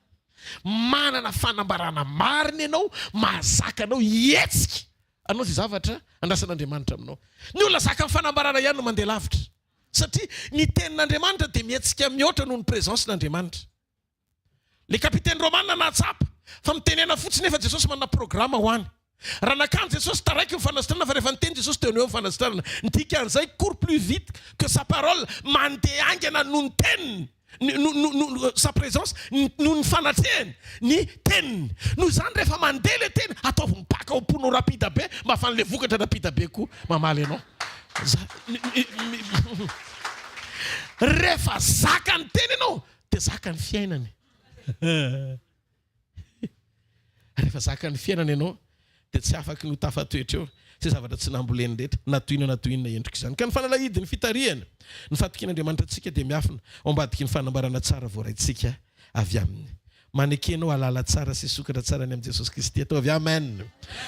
[SPEAKER 1] Manana fanambarana marina ianao mahazaka anao hihetsika anao izay zavatra andrasan'Andriamanitra aminao. Ny olona zakan'ny fanambarana ihany no mandeha lavitra. Satria ny tenin'Andriamanitra dia mihetsika mihoatra noho ny présence-n'Andriamanitra. Le capitaine romana nahatsapa fa mitenena fotsiny nefa Jesosy manana programme ho any. Raha nakany Jesosy taraiky ny fanasitranana fa rehefa niteny Jesosy teo no eo ny fanasitranana. Ny dikan'izay court plus vite que sa parole, mandeha haingana noho ny teniny. Sa présence, noho ny fanatrehany, ny teniny. Noho izany rehefa mandeha ilay teny, ataovy mipaka ao am-ponao rapide be mba ahafahan'ilay vokatra rapide be koa mamaly anao. Rehefa zaka ny teny ianao dia zaka ny fiainany. Rehefa zakan'ny fiainana ianao dia tsy afaky ny ho tafatoetra eo izay zavatra tsy namboleny rehetra, na toy inona na toy inona endrika izany. Ka ny fanalahidin'ny fitarihana, ny fahatokian'Andriamanitra antsika dia miafina ao ambadiky ny fanambarana tsara voaraintsika avy Aminy. Maneke ianao hahalala tsara sy hisokatra tsara ny amin'i Jesosy Kristy. Ataovy Amen!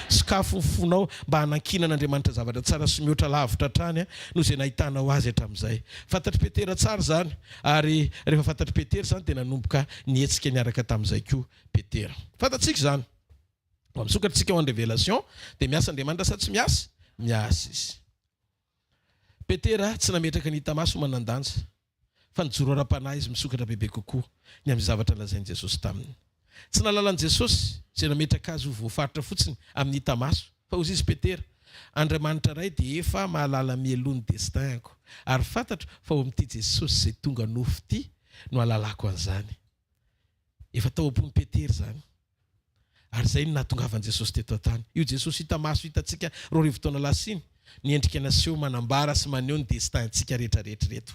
[SPEAKER 1] Sokafo ny fonao mba hanankinan'Andriamanitra zavatra tsara sy mihoatra lavitra hatrany noho izay nahitanao Azy hatramin'izay. Fantatr'i Petera tsara izany, ary rehefa fantatr'i Petera izany dia nanomboka nihetsika niaraka tamin'izay koa Petera. Fantatsika izany. Vao misokatra isika ao amin'ny Révélation dia miasa Andriamanitra sa tsy miasa? Miasa Izy. Petera tsy nametraka ny hita maso ho manan-danja, fa nijoro ara-panahy izy misokatra bebe kokoa ny amin'ny zavatra lazain'i Jesosy taminy. Tsy nahalala an'i Jesosy, izay nametraka azy ho voafaritra fotsiny amin'ny hita maso, fa hozy izy Petera, Andriamanitra Ray dia efa mahalala mialoha ny destin-ko, ary fantatro fa ao amin'ity Jesosy izay tonga nofo ity no ahalalako an'izany. Efa tao am-pon'i Petera izany. Ary izay no nahatongavan'i Jesosy teto an-tany. Io Jesosy hita maso hitantsika 2000 taona lasa iny, ny endrika naseho manambara sy maneho ny destin-ntsika rehetrarehetra ireto.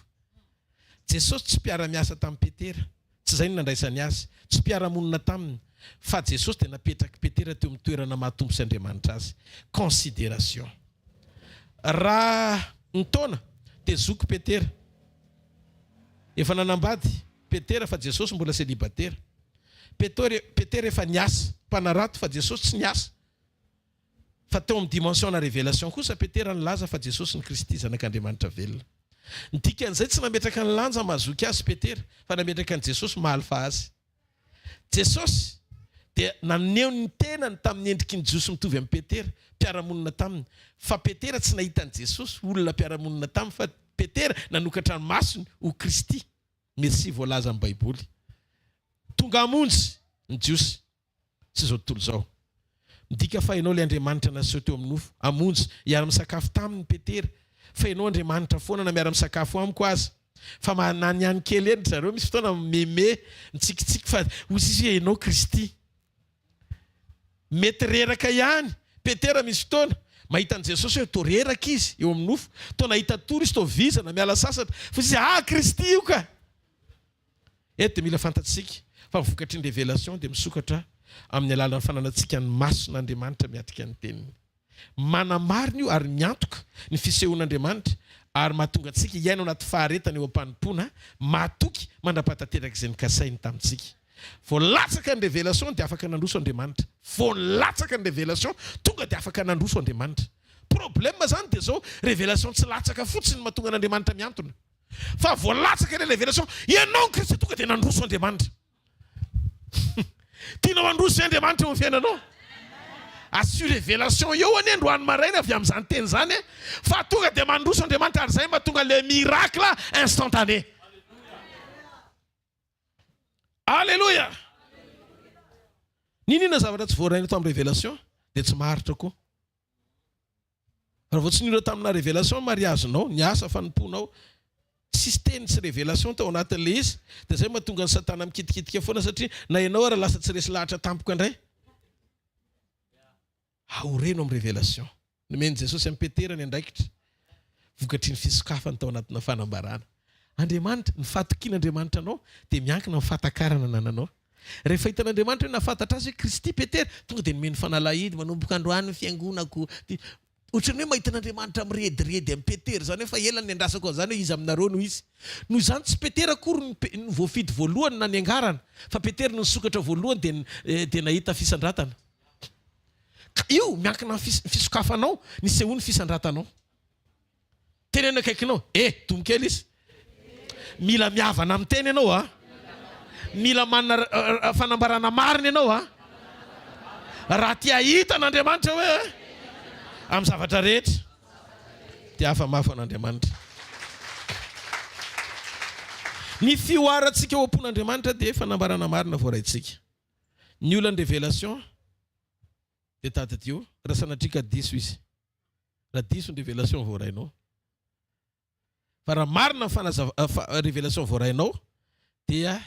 [SPEAKER 1] Jesosy tsy mpiara-miasa tamin'i Petera. Tsy izay no nandraisany azy. Tsy mpiara-monina taminy. Fa Jesosy dia napetrak'i Petera teo amin'ny toerana maha Tompo sy Andriamanitra azy. Considération. Raha ny taona dia zoky Petera. Efa nanambady Petera fa Jesosy mbola celibatera. Petera efa niasa, mpanarato, fa Jesosy tsy niasa. Fa teo amin'ny dimension-na révélation kosa Petera nilaza fa Jesosy ny Kristy Zanak'Andriamanitra velona. Ny dikan'izay tsy nametraka ny lanja maha zoky azy Petera fa nametraka an'i Jesosy maha alfa azy. Jesosy dia naneho ny tenany tamin'ny endriky ny Jiosy mitovy amin'i Petera, mpiara-monina taminy. Fa Petera tsy nahita an'i Jesosy ho olona mpiara-monina taminy fa Petera nanokatra ny masony ho Kristy, Mesia voalazan'ny Baiboly. Tonga hamonjy ny Jiosy. sy izao tontolo izao. Midika fa ianao ilay Andriamanitra naseho teo amin'ny nofo, hamonjy, hiara-misakafo taminy Petera, fa ianao Andriamanitra foana na miara-misakafo amiko aza. Fa mananihany kely eny ry zareo, misy fotoana meme, mitsikitsiky fa hoy izy hoe ianao Kristy. Mety reraka ihany Petera misy fotoana, mahita an'i Jesosy hoe toa reraka izy eo amin'ny nofo, toa nahita tory izy, toa vizana, miala sasatra, fa hoy izy, ah Kristy io ka! Eto dia mila fantatsika fa ny vokatry ny révélation dia misokatra amin'ny alalan'ny fananantsika ny mason'Andriamanitra miatrika ny teniny. Manamarina io ary miantoka ny fisehoan'Andriamanitra ary mahatonga antsika hiaina ao anaty faharetana eo am-panompoana mahatoky mandra-pahatanteraka izay nokasainy tamintsika. Vao latsaka ny révélation dia afaka nandroso Andriamanitra. Vao latsaka ny révélation tonga dia afaka nandroso Andriamanitra. Problème izany dia izao, révélation tsy latsaka fotsiny no mahatonga an'Andriamanitra mihantona. Fa vao latsaka ilay révélation, ianao ny Kristy tonga dia nandroso Andriamanitra. Tianao handroso ve Andriamanitra eo amin'ny fiainanao? Asio révélation eo anie androany maraina avy amin'izany teny izany e. Fa tonga dia mandroso Andriamanitra ary izay mahatonga le miracle instantané. Alléluia! N'inona zavatra tsy voaraina tamin'ny révélation dia tsy maharitra koa. Raha vao tsy niorina tamina révélation ny mariazinao, ny asa fanompoanao, tsisy teny sy révélation tao anatin'ilay izy, dia izay mahatonga an'i satana mikitikitika foana satria na ianao ara lasa tsy resy lahatra tampoka indray. Aoreno amin'ny révélation. Nomen'i Jesosy an'i Petera ny andraikitra vokatry ny fisokafany tao anatina fanambarana. Andriamanitra, ny fahatokian'Andriamanitra anao dia miankina amin'ny fahatakarana anananao. Rehefa hitan'Andriamanitra hoe nahafantatra azy hoe Kristy Petera, tonga dia nomeny fanalahidy, manomboka androany ny fiangonako. Ohatran'ny hoe mahita an'Andriamanitra mirediredy amin'i Petera izany hoe fa ela no niandrasako an'izany hoe iza aminareo no izy. Noho izany tsy Petera akory no voafidy voalohany na niangarana, fa Petera no nisokatra voalohany dia dia nahita fisandratana. Ka io miankina amin'ny fisokafanao, nisehoan'ny fisandratanao. Teneno akaikinao, eh, domy kely izy. Mila mihavana amin'ny teny ianao a. Mila manana fanambarana marina ianao a. Raha te hahita an'Andriamanitra hoe amin'ny zavatra rehetra, dia afa-mafy an'Andriamanitra. Ny fihoarantsika ao am-pon'Andriamanitra dia fanambarana marina voaraintsika. Ny olan'ny révélation dia tadidio raha sanatria ka diso izy. Raha diso ny révélation voarainao. Fa raha marina ny fanazava révélation voarainao dia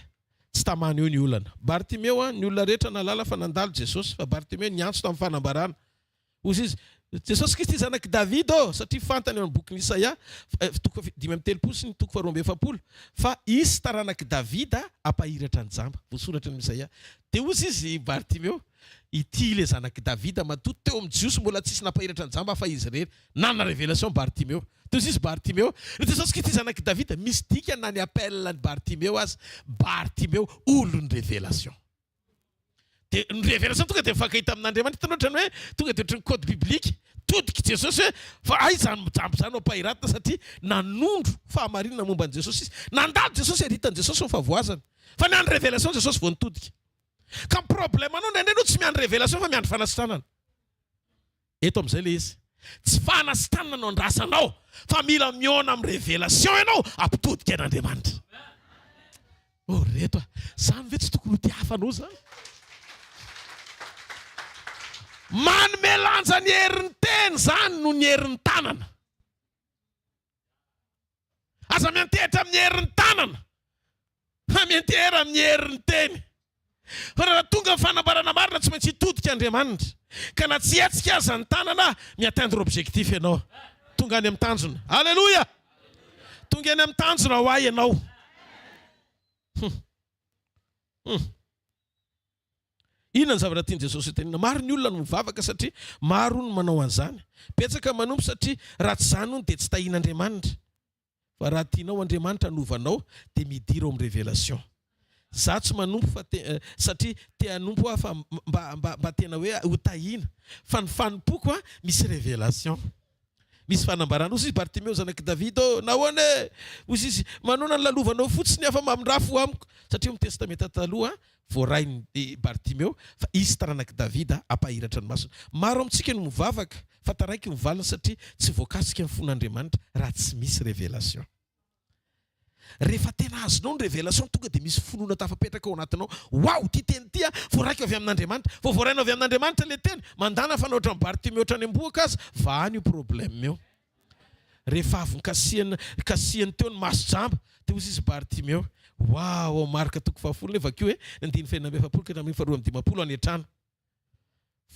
[SPEAKER 1] tsy tamana eo ny olana. Bartimeo an, ny olona rehetra nahalala fa nandalo Jesosy, fa Bartimeo niantso tamin'ny fanambarana. Hozy izy, Jesosy Kristy zanak'i Davida ô, satria fantany ao amin'ny bokin'i Isaia, toko faha 35 sy ny toko faha 42, fa hisy taranak'i Davida hampahiratra ny jamba. Voasoratra ny Isaia. Dia hozy izy Bartimeo, Ity ilay zanak'i Davida matoa teo amin'ny Jiosy mbola tsisy nampahiratra ny jamba fa izy irery. Nanana révélation Bartimeo. Teo izy Bartimeo. Ry Jesosy Kristy zanak'i Davida, misy dikany na ny appel an'i Bartimeo aza. Bartimeo olon'ny révélation. Dia ny révélation tonga dia mifankahita amin'Andriamanitra. Hitanao ohatran'ny hoe tonga dia ohatran'ny code biblique. Todik'i Jesosy hoe fa aiza izany jamba izany no ampahiratina satria nanondro fahamarinana momba an'i Jesosy izy. Nandalo Jesosy ary hitan'i Jesosy ny fahavoazany. Fa niandry révélation Jesosy vao nitodika. Ka ny problème anao indraindray anao tsy miandry révélation fa miandry fanasitranana. Eto amin'izay ilay izy. Tsy fanasitranana no andrasanao fa mila mihaona amin'ny révélation ianao hampitodika an'Andriamanitra. Oh ry reto a! Zany ve tsy tokony ho tiafanao zany? Manome lanja ny herin'ny teny zany noho ny herin'ny tanana. Aza miantehitra amin'ny herin'ny tanana, fa miantehera amin'ny herin'ny teny. Fa raha tonga ny fanambarana marina, tsy maintsy hitodika Andriamanitra. Ka na tsy hetsika aza ny tanana, mi-atteindre objectif ianao. Tonga any amin'ny tanjona. Alléluia! Tonga eny amin'ny tanjona ho ahy ianao. Hum. Hum. Inona ny zavatra tian'i Jesosy hotenenina? Maro ny olona no mivavaka satria maro hono manao an'izany. Betsaka manompo satria raha tsy izany hono dia tsy tahian'Andriamanitra. Fa raha tianao Andriamanitra hanova anao dia midira ao amin'ny révélation. Za tsy manompo fa te satria te hanompo aho fa mba mba mba tena hoe ho tahiana. Fa ny fanompoako an misy révélation. Misy fanambarana. Hoy izy, Bartimeo zanak'i Davida ô, nahoana e? Hoy izy, Manoana ny lalovanao fotsiny aho fa mamindrà fo amiko. Satria ao amin'ny Testamenta Taloha, voarain'i Bartimeo fa izy taranak'i Davida hampahiratra ny masony. Maro amintsika no mivavaka fa taraiky ny valiny satria tsy voakasika ny fon'Andriamanitra raha tsy misy révélation. Rehefa tena azonao ny révélation tonga dia misy finoana tafapetraka ao anatinao, waouh ity teny ity an, voaraiko avy amin'Andriamanitra, vao voarainao avy amin'Andriamanitra ilay teny, mandàna fa na ohatran'i Bartimeo hatrany am-bohoka aza, vahany io problème io. Rehefa avy nikasihana, kasihany teo ny maso jamba, dia hoy izy Bartimeo, waouh ao Marka toko fahafolo anie vakio e, ny andininy fahenina amby 40 ka hatramin'ny faharoa amby 50 any an-trano.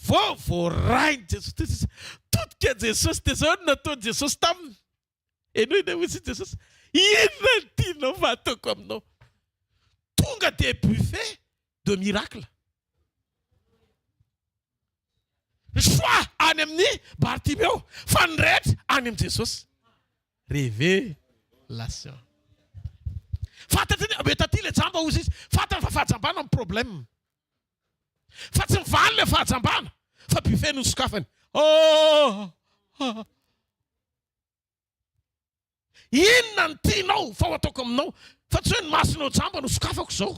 [SPEAKER 1] Vao voarain'i Jesosy, todika Jesosy, dia izao no nataon'i Jesosy taminy. Henoy dia hoy Jesosy, Inona no tianao fa hataoko aminao? Tonga dia buffet de miracle. Ny choix any amin'ny Bartimeo, fa ny rehetra any amin'i Jesosy. Révélation. Fantatry ny, mety aty ilay jamba hozy izy, fantany fa fahajambana ny problème. Fa tsy mivaly ilay fahajambana, fa buffet no sokafany. Oh! Inona no tianao fa ho ataoko aminao? Fa tsy hoe ny masonao jamba no sokafako izao.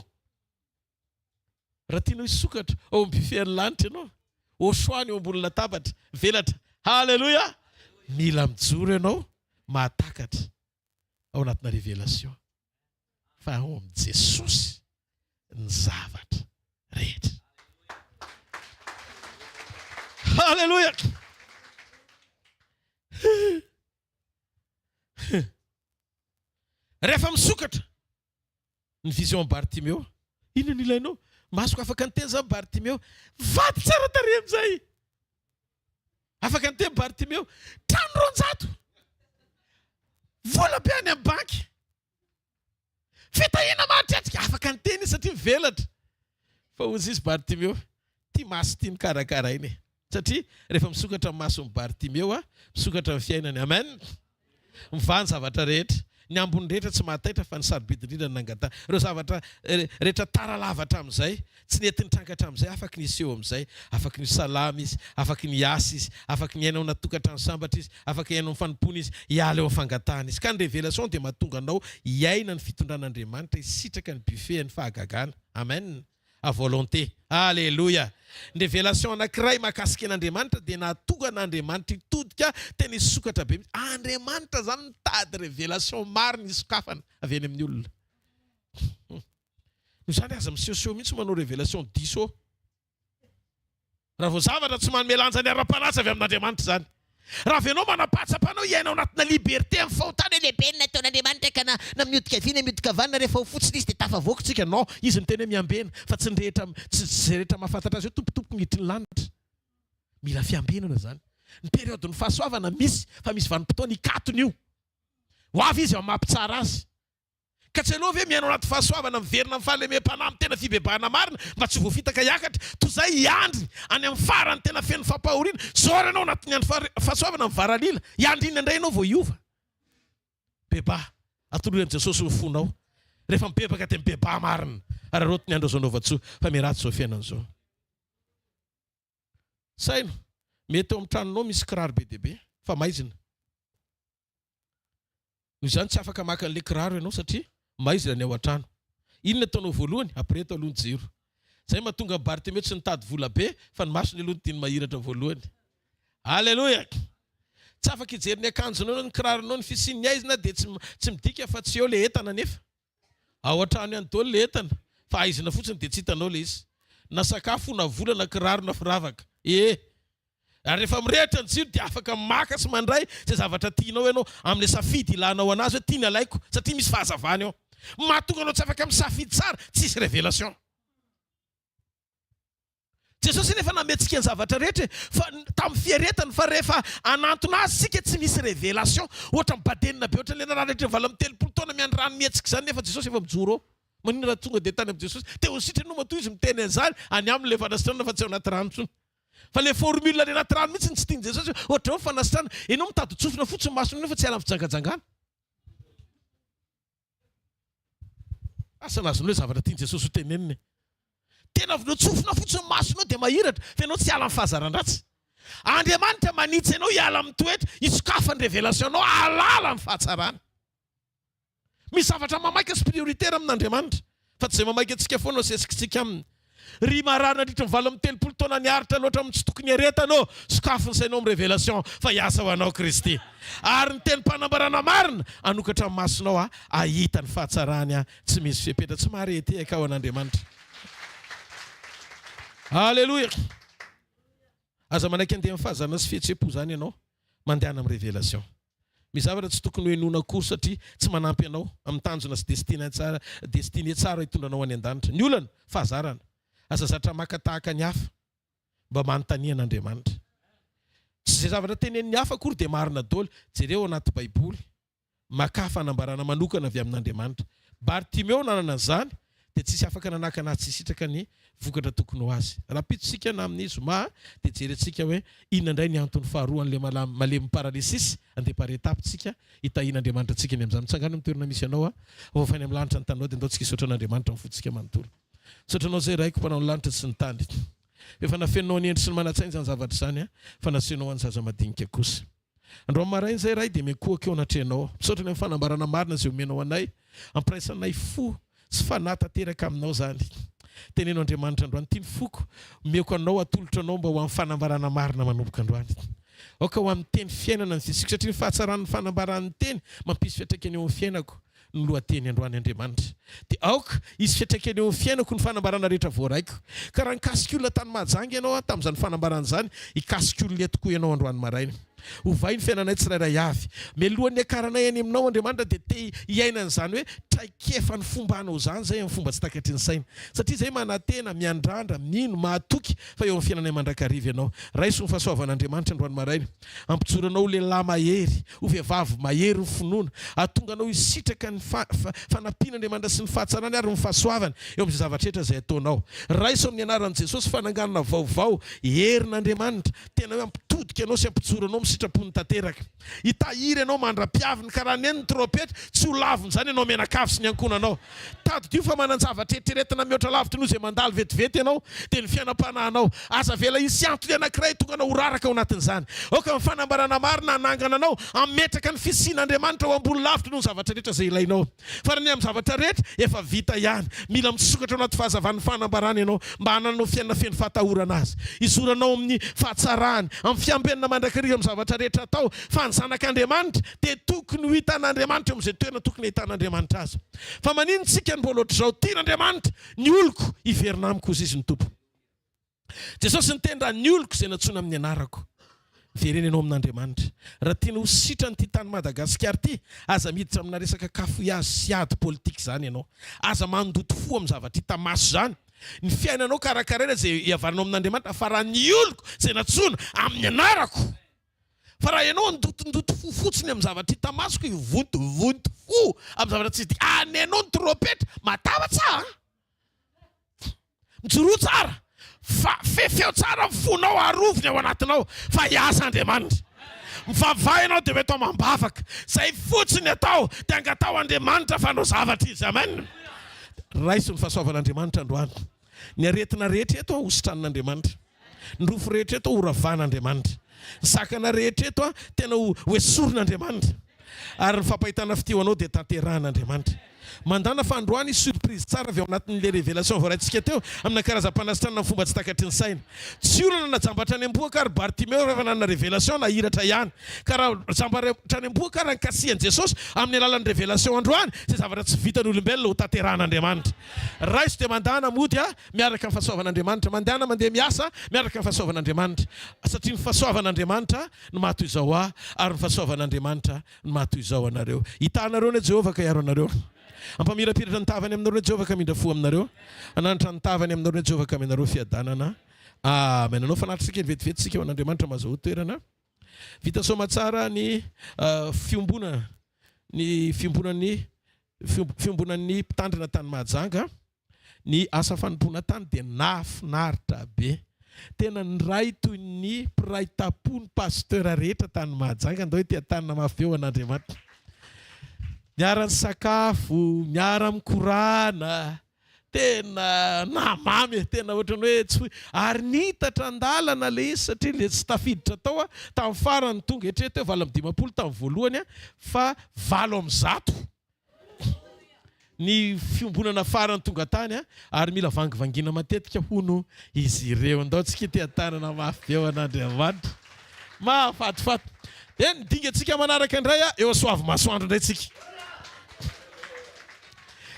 [SPEAKER 1] Raha tianao hisokatra ao amin'ny buffet an'ny lanitra ianao, au choix ny eo ambony latabatra, mivelatra. Haleloia! Mila mijoro ianao mahatakatra ao anatina révélation fa ao amin'i Jesosy ny zavatra rehetra. Haleloia! Rehefa misokatra ny vision Bartimeo, inona no ilainao? Masoko afaka niteny zany Bartimeo, vady tsara tarehy amin'izay. Afaka niteny Bartimeo, trano 200, vola be any amin'ny banky. Fitahiana mahatretrika, afaka niteny izy satria mivelatra. Fa hoy izy Bartimeo, ity maso ity no karakaraina e. Satria rehefa misokatra ny mason'i Bartimeo, misokatra ny fiainany. Amen. Mivaha ny zavatra rehetra. Ny ambiny rehetra tsy mahataitra fa ny sarobidy indrindra no nangatahana. Ireo zavatra rehetra tara lava hatramin'izay, tsy nety nitranga hatramin'izay, afaky ny hiseho amin'izay. Afaky ny ho salama izy, afaky ny hiasa izy, afaky ny hiaina ao anaty tokantrano sambatra izy, afaky hiaina ao amin'ny fanompoana izy, hiala eo amin'ny fangatahana izy. Ka ny révélation dia mahatonga anao hiaina ny fitondran'Andriamanitra, hisitraka ny buffet an'ny fahagagana. Amen. À volonté. Aleloia! Ny révélation anankiray mahakasika an'Andriamanitra dia nahatonga an'Andriamanitra hitodika tena hisokatra be mihitsy. Andriamanitra izany mitady révélation marina hisokafana avy any amin'ny olona. Noho izany aza misehoseho mihitsy manao révélation diso eo. Raha vao zavatra tsy manome lanja ny ara-panahy tsy avy amin'Andriamanitra izany. Raha avy ianao manam-pahatsapana hoe hiaina ao anatina liberté amin'ny fahotana hoe lehibe ny nataon'Andriamanitra ka na na mihodika havia na mihodika havanana rehefa ao fotsiny izy dia tafavoaka isika. Non, izy niteny hoe miambena fa tsy ny rehetra tsy izay rehetra mahafantatra azy hoe Tompo tompoko miditry ny lanitra. Mila fiambenana izany. Ny période ny fahasoavana misy fa misy vanim-potoana hikatona io. Ho avy izy amin'ny maha mpitsara azy. Ka tsy aleo ve miaina ao anaty fahasoavana, miverina amin'ny fahalemem-panahy amin'ny tena fibebahana marina mba tsy ho voafitaka hiakatra, toy izay hiandry any amin'ny farany tena feno fampahoriana? Zao ary ianao anatin'ny andro fahasoavana mivaralila, hiandry inona indray ianao vao hiova? Bebaha, atolory an'i Jesosy ny fonao. Rehefa mibebaka dia mibebaha marina. Araraoty ny andro azo anaovan-tsoa, fa miharatsy izao fiainana izao. Saino, mety ao amin'ny tranonao misy kiraro be dia be, fa maizina. Noho izany tsy afaka maka an'ilay kiraro ianao satria maizina ny ao an-trano. Inona ataonao voalohany? Ampireheto aloha ny jiro. Izay mahatonga an'i Bartimeo tsy nitady vola be fa ny masony aloha no tiany mahiratra voalohany. Aleloia! Tsy afaka hijery ny akanjonao, ny kiraronao, ny fisian'ny haizina dia tsy tsy midika fa tsy eo ilay entana anefa. Ao an-trano ihany daholo ilay entana fa haizina fotsiny dia tsy hitanao ilay izy. Na sakafo na vola na kiraro na firavaka. Ee. Ary rehefa mirehitra ny jiro dia afaka maka sy mandray izay zavatra tianao ianao amin'ilay safidy ilanao anazy hoe tiany alaiko satria misy fahazavana eo. Mahatonga anao tsy afaka misafidy tsara, tsisy révélation. Jesosy anefa nametsika ny zavatra rehetra e, fa tamin'ny fiaretany fa rehefa hanantona azy isika tsy misy révélation. Ohatra mibadenina be ohatran'ilay narary hatreny 38 taona miandry rano mihetsika izany nefa Jesosy efa mijoro eo. Maninona raha tonga dia tany amin'i Jesosy? Te ho sitrana ianao matoa izy miteny an'izany, any aminy ilay fanasitranana fa tsy ao anaty rano intsony. Fa ilay formule any anaty rano mihitsy no tsy tian'i Jesosy hoe ohatr'izao ny fanasitranana. Ianao mitady ho tsofina fotsiny masonao nefa tsy hiala amin'ny fijangajangana. Asa na azonao ilay zavatra tian'i Jesosy ho tenenina e. Tena avy notsofina fotsiny ny masonao dia mahiratra fa ianao tsy hiala amin'ny fahazaran-dratsy. Andriamanitra manitsy anao hiala amin'ny toetra, hisokafan'ny révélation-nao hahalala ny fahatsarany. Misy zavatra mamaika sy prioritaire amin'Andriamanitra fa tsy izay mamaika antsika foana no asesikitsika aminy. Ry marary nandritry ny 38 taona niaritra loatra amin'ny tsy tokony hiaretana ô, sokafy ny sainao amin'ny révélation fa hiasa ho anao Kristy. Ary ny tenim-panambarana marina hanokatra ny masonao hahita ny fahatsarany tsy misy fepetra, tsy maharehetehaka ho an'Andriamanitra. Aleloia! Aza manaiky handeha amin'ny fahazarana sy fihetseham-po izany ianao, mandehana amin'ny révélation. Misy zavatra tsy tokony ho henoina akory satria tsy manampy anao amin'ny tanjona sy destinée tsara, destinée tsara hitondra anao any an-danitra. Ny olana? Fahazarana. Aza zatra maka tahaka ny hafa. Mba manontania an'Andriamanitra. Tsy izay zavatra tenenin'ny hafa akory dia marina daholo. Jereo ao anaty Baiboly. Makà fanambarana manokana avy amin'Andriamanitra. Bartimeo nanana an'izany, dia tsisy afaka nanakana azy tsy hisitraka ny vokatra tokony ho azy. Rahampitso isika na amin'ny zoma dia jerentsika hoe inona indray ny antony faharoa an'ilay malemy paralysis. Andeha par étape tsika, hitahian'Andriamanitra antsika ny amin'izany. Mitsangàna amin'ny toerana misy anao, voafainy amin'ny lanitra ny taninao, dia ndao tsika hisaotra an'Andriamanitra amin'ny fontsika manontolo. Misaotra anao izay Raiko mpanao ny lanitra sy ny tany. Efa nafeninao ny hendry sy ny manan-tsaina izany zavatra izany, fa nasehonao an'ny zaza madinika kosa. Androany maraina izay Ray dia miankohoka eo anatrehanao aho. Misaotra ny amin'ny fanambarana marina izay omenao anay, ampiraisanay fo sy fanahy tanteraka aminao izany. Teneno Andriamanitra androany, ity ny foko, omeko anao, atolotro anao mba ho amin'ny fanambarana marina manomboka androany. Aoka ho amin'ny teny fiainana ny fisiako satria ny fahatsaran'ny fanambaran'ny teny mampisy fiantraikany eo amin'ny fiainako. no lohateny androany Andriamanitra dia aoka hisy fiantraikany eo amin'ny fiainako ny fanambarana rehetra voaraiko. Ka raha nikasika olona tany Mahajanga ianao aho tamin'izany fanambarana izany, hikasika olona eto koa ianao androany maraina. Ovay ny fiainanay tsirairay avy. Mialohan'ny hiakaranay any aminao Andriamanitra dia te hiaina an'izany hoe traikefa ny fombanao izany izay amin'ny fomba tsy takatry ny saina. Satria izay manantena, miandrandra, mino, mahatoky fa eo amin'ny fiainanay mandrakariva ianao. Raiso ny fahasoavan'Andriamanitra androany maraina. Hampijoro anao ho lehilahy mahery, ho vehivavy mahery ny finoana, hahatonga anao hisitraka ny fanampian'Andriamanitra sy ny fahatsarany ary ny fahasoavany eo amin'izay zavatra rehetra izay ataonao. Raiso amin'ny anaran'i Jesosy fananganana vaovao, herin'Andriamanitra, tena hoe hampitodika anao sy hampijoro anao amin'ny sitrapony tanteraka. Hitahiry anao mandra-piaviny, ka raha neno ny trompetra, tsy ho lavin'izany ianao mianakavy sy ny ankohonanao. Tadidio fa manan-javatra eritreretina mihoatra lavitra noho izay mandalo vetivety ianao, dia ny fiainam-panahinao. Aza avela hisy antony anankiray tonga anao ho raraka ao anatin'izany. Aoka ny fanambarana marina hanangana anao, hametraka ny fisian'Andriamanitra ho ambony lavitra noho ny zavatra rehetra izay ilainao. Fa raha ny amin'ny zavatra rehetra, efa vita ihany. Mila misokatra ao anaty fahazavan'ny fanambarana ianao, mba hanananao fiainana feno fahatahorana Azy. Hizoranao amin'ny fahatsarany, amin'ny fiambenana mandrakariva amin'ny zavatra rehetra atao, fa ny zanak'Andriamanitra dia tokony ho hitan'Andriamanitra eo amin'izay toerana tokony hahitan'Andriamanitra azy. Fa maninona isika no mbola ohatr'izao? Tian'Andriamanitra ny oloko hiverina amiko, hozy Izy ny Tompo. Jesosy niteny, Raha ny oloko izay nantsoina amin'ny anarako. Miverena ianao amin'Andriamanitra. Raha tiana ho sitrana ity tany Madagasikara ity, aza miditra amina resaka cafouillage sy ady politika izany ianao. Aza mandoto fo amin'ny zavatra hita maso izany. Ny fiainanao karakaraina izay hihavananao amin'Andriamanitra, fa raha ny oloko izay nantsoina amin'ny anarako. Fa raha ianao handotondoto fo fotsiny amin'ny zavatra hita maso ka hivontovonto fo amin'ny zavatra tsy hita, anenao ny trompetra, matahotra an! Mijoroa tsara fa fefeo tsara ny fonao, arovy ny ao anatinao fa hiasa Andriamanitra. Mivavaha ianao dia ho eto amam-bavaka. Izay fotsiny atao dia angataho Andriamanitra fa hanao zavatra Izy. Amen. Raiso ny fahasoavan'Andriamanitra androany. Ny aretina rehetra eto hositranin'Andriamanitra. Ny rofy rehetra eto horavan'Andriamanitra. Ny sakana rehetra eto tena ho esorin'Andriamanitra. Ary ny fampahitana fitia ho anao dia tanterahan'Andriamanitra. Mandàna fa androany hisy surprise tsara avy ao anatin'ilay révélation voaraintsika teo amina karazam-panasitranana amin'ny fomba tsy takatry ny saina. Tsy olana na jamba hatrany am-bohoka ary Bartimeo rehefa nanana révélation nahiratra ihany. Ka raha jamba hatrany am-bohoka ary ankasihan'i Jesosy amin'ny alalan'ny révélation androany, izay zavatra tsy vitan'ny olombelona ho tanterahan'Andriamanitra. Raiso dia mandàna mody a! Miaraka amin'ny fahasoavan'Andriamanitra. Mandehana mandeha miasa miaraka amin'ny fahasoavan'Andriamanitra. Satria ny fahasoavan'Andriamanitra no maha toy izao ahy, ary ny fahasoavan'Andriamanitra no maha toy izao anareo. Hitaha anareo anie Jehovah ka hiaro anareo. Hampamirapiratra ny tavany aminareo anie Jehovah ka hamindra fo aminareo. Hananatra ny tavany aminareo anie Jehovah ka hamenareo fiadanana. Amen. Hanao fanatitra kely vetivety isika ho an'Andriamanitra mahazoa toerana. Vita soamatsara ny fiombonana, ny fiombonan'ny. Fiombonan'ny mpitandrina tany Mahajanga, ny asa fanompoana tany dia nahafinaritra be. Tena niray toy ny mpiray tampo ny pasteur rehetra tany Mahajanga, andao ety an-tanana mafy be ho an'Andriamanitra. Niara-nisakafo, niara-mikorana, Tena nahamamy e, tena ohatran'ny hoe tsy foy. Ary nitatra an-dalana ilay izy satria ilay tsy tafiditra tao aho tamin'ny farany tonga, eritrereto hoe 58 tamin'ny voalohany fa 108 ny fiombonana farany tonga tany ary mila vangivangiana matetika hono izy ireo. Ndao tsika iteha-tanana mafy be ho an'Andriamanitra. Mahafatifaty. Dia ny dingantsika manaraka indray eo Soavimasoandro indray tsika.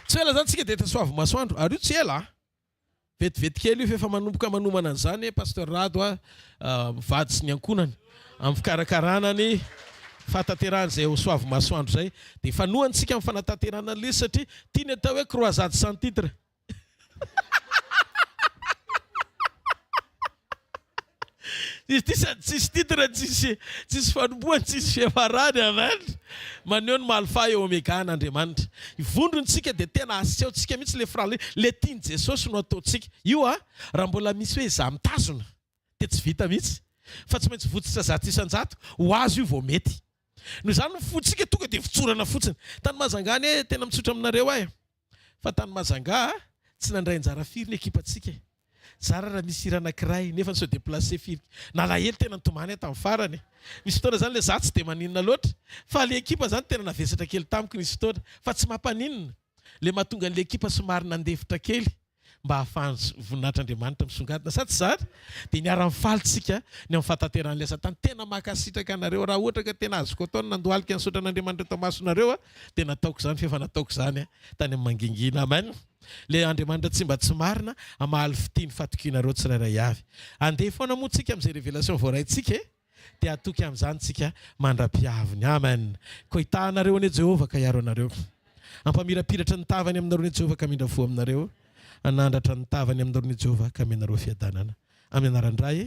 [SPEAKER 1] Tsy ela zany tsika dia eto Soavimasoandro ary io tsy ela a! Vetivety kely io f'efa manomboka manomana an'izany Pasteur Rado a, mivady sy ny ankohonany amin'ny fikarakarana ny fahatanterahana izay ao Soavimasoandro izay. Dia fanohantsika amin'ny fanatanterahana an'ilay izy satria tiany atao hoe croisade sans titre. Izy ity sady tsisy titre, tsisy tsisy fanompoana, tsisy fiafarany, amen. Maneho ny maha Alfa et Omega an'Andriamanitra. Ivondrontsika dia tena asehontsika mihitsy le frale, le tian'i Jesosy no ataontsika. Io a, raha mbola misy hoe izaho mitazona dia tsy vita mihitsy fa tsy maintsy votsotra 100% ho azo io vao mety. Noho izany ny fontsika tonga dia votsorana fotsiny. Tany Majanga anie tena mitsotra aminareo aho e. Fa tany Majanga tsy nandray anjara firy ny ekipantsika e. Zara raha misy hira anakiray nefa ni-se déplacer firy. Nalahelo tena nitomany aho tamin'ny farany e. Misy fotoana zany le za tsy dia maninona loatra fa le ekipa zany tena navesatra kely tamiko nisy fotoana fa tsy mampaninona le mahatonga an'le ekipa somary nandefitra kely. mba hahafahan'ny voninahitr'Andriamanitra misongadina, sa tsy izany? Dia niara-nifaly tsika ny amin'ny fahatanterahan'ilay asa tany. Tena mankasitraka anareo. Raha ohatra ka tena azoko atao ny nandohalika nisaotra an'Andriamanitra eto imasonareo, dia nataoko izany, f'efa nataoko izany tany amin'ny mangingina. Amen. Ilay Andriamanitra tsy mba tsy marina, hamaly fitia ny fatokianareo tsirairay avy. Andeha foana moa tsika amin'izay révélation voaraintsika e! Dia hatoky amin'izany tsika mandra-pihaviny. Amen. Koa hitaha anareo anie Jehovah ka hiaro anareo. Hampamirapiratra ny tavany aminareo anie Jehovah ka hamindra fo aminareo. Hanandratra ny tavany aminareo anie Jehovah ka hameno anareo fiadanana. Amin'ny anaran'ny Ray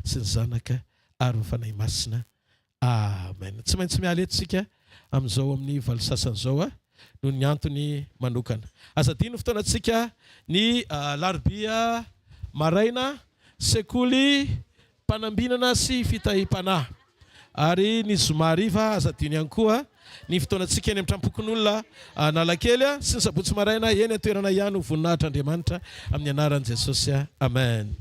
[SPEAKER 1] sy ny Zanaka ary ny Fanahy Masina. Amen. Tsy maintsy miala eto tsika amin'izao amin'ny valo sasany izao a, noho ny antony manokana. Aza adino ny fotoanantsika ny alarobia maraina, sekoly Panambinana sy fitahiam-panahy. Ary ny zoma hariva, aza adino ihany koa ny fotoanantsika eny amin'ny Tranompokonolona Analakely sy ny sabotsy maraina eny an-toerana ihany ho voninahitr'Andriamanitra amin'ny anaran'i Jesosy. Amen.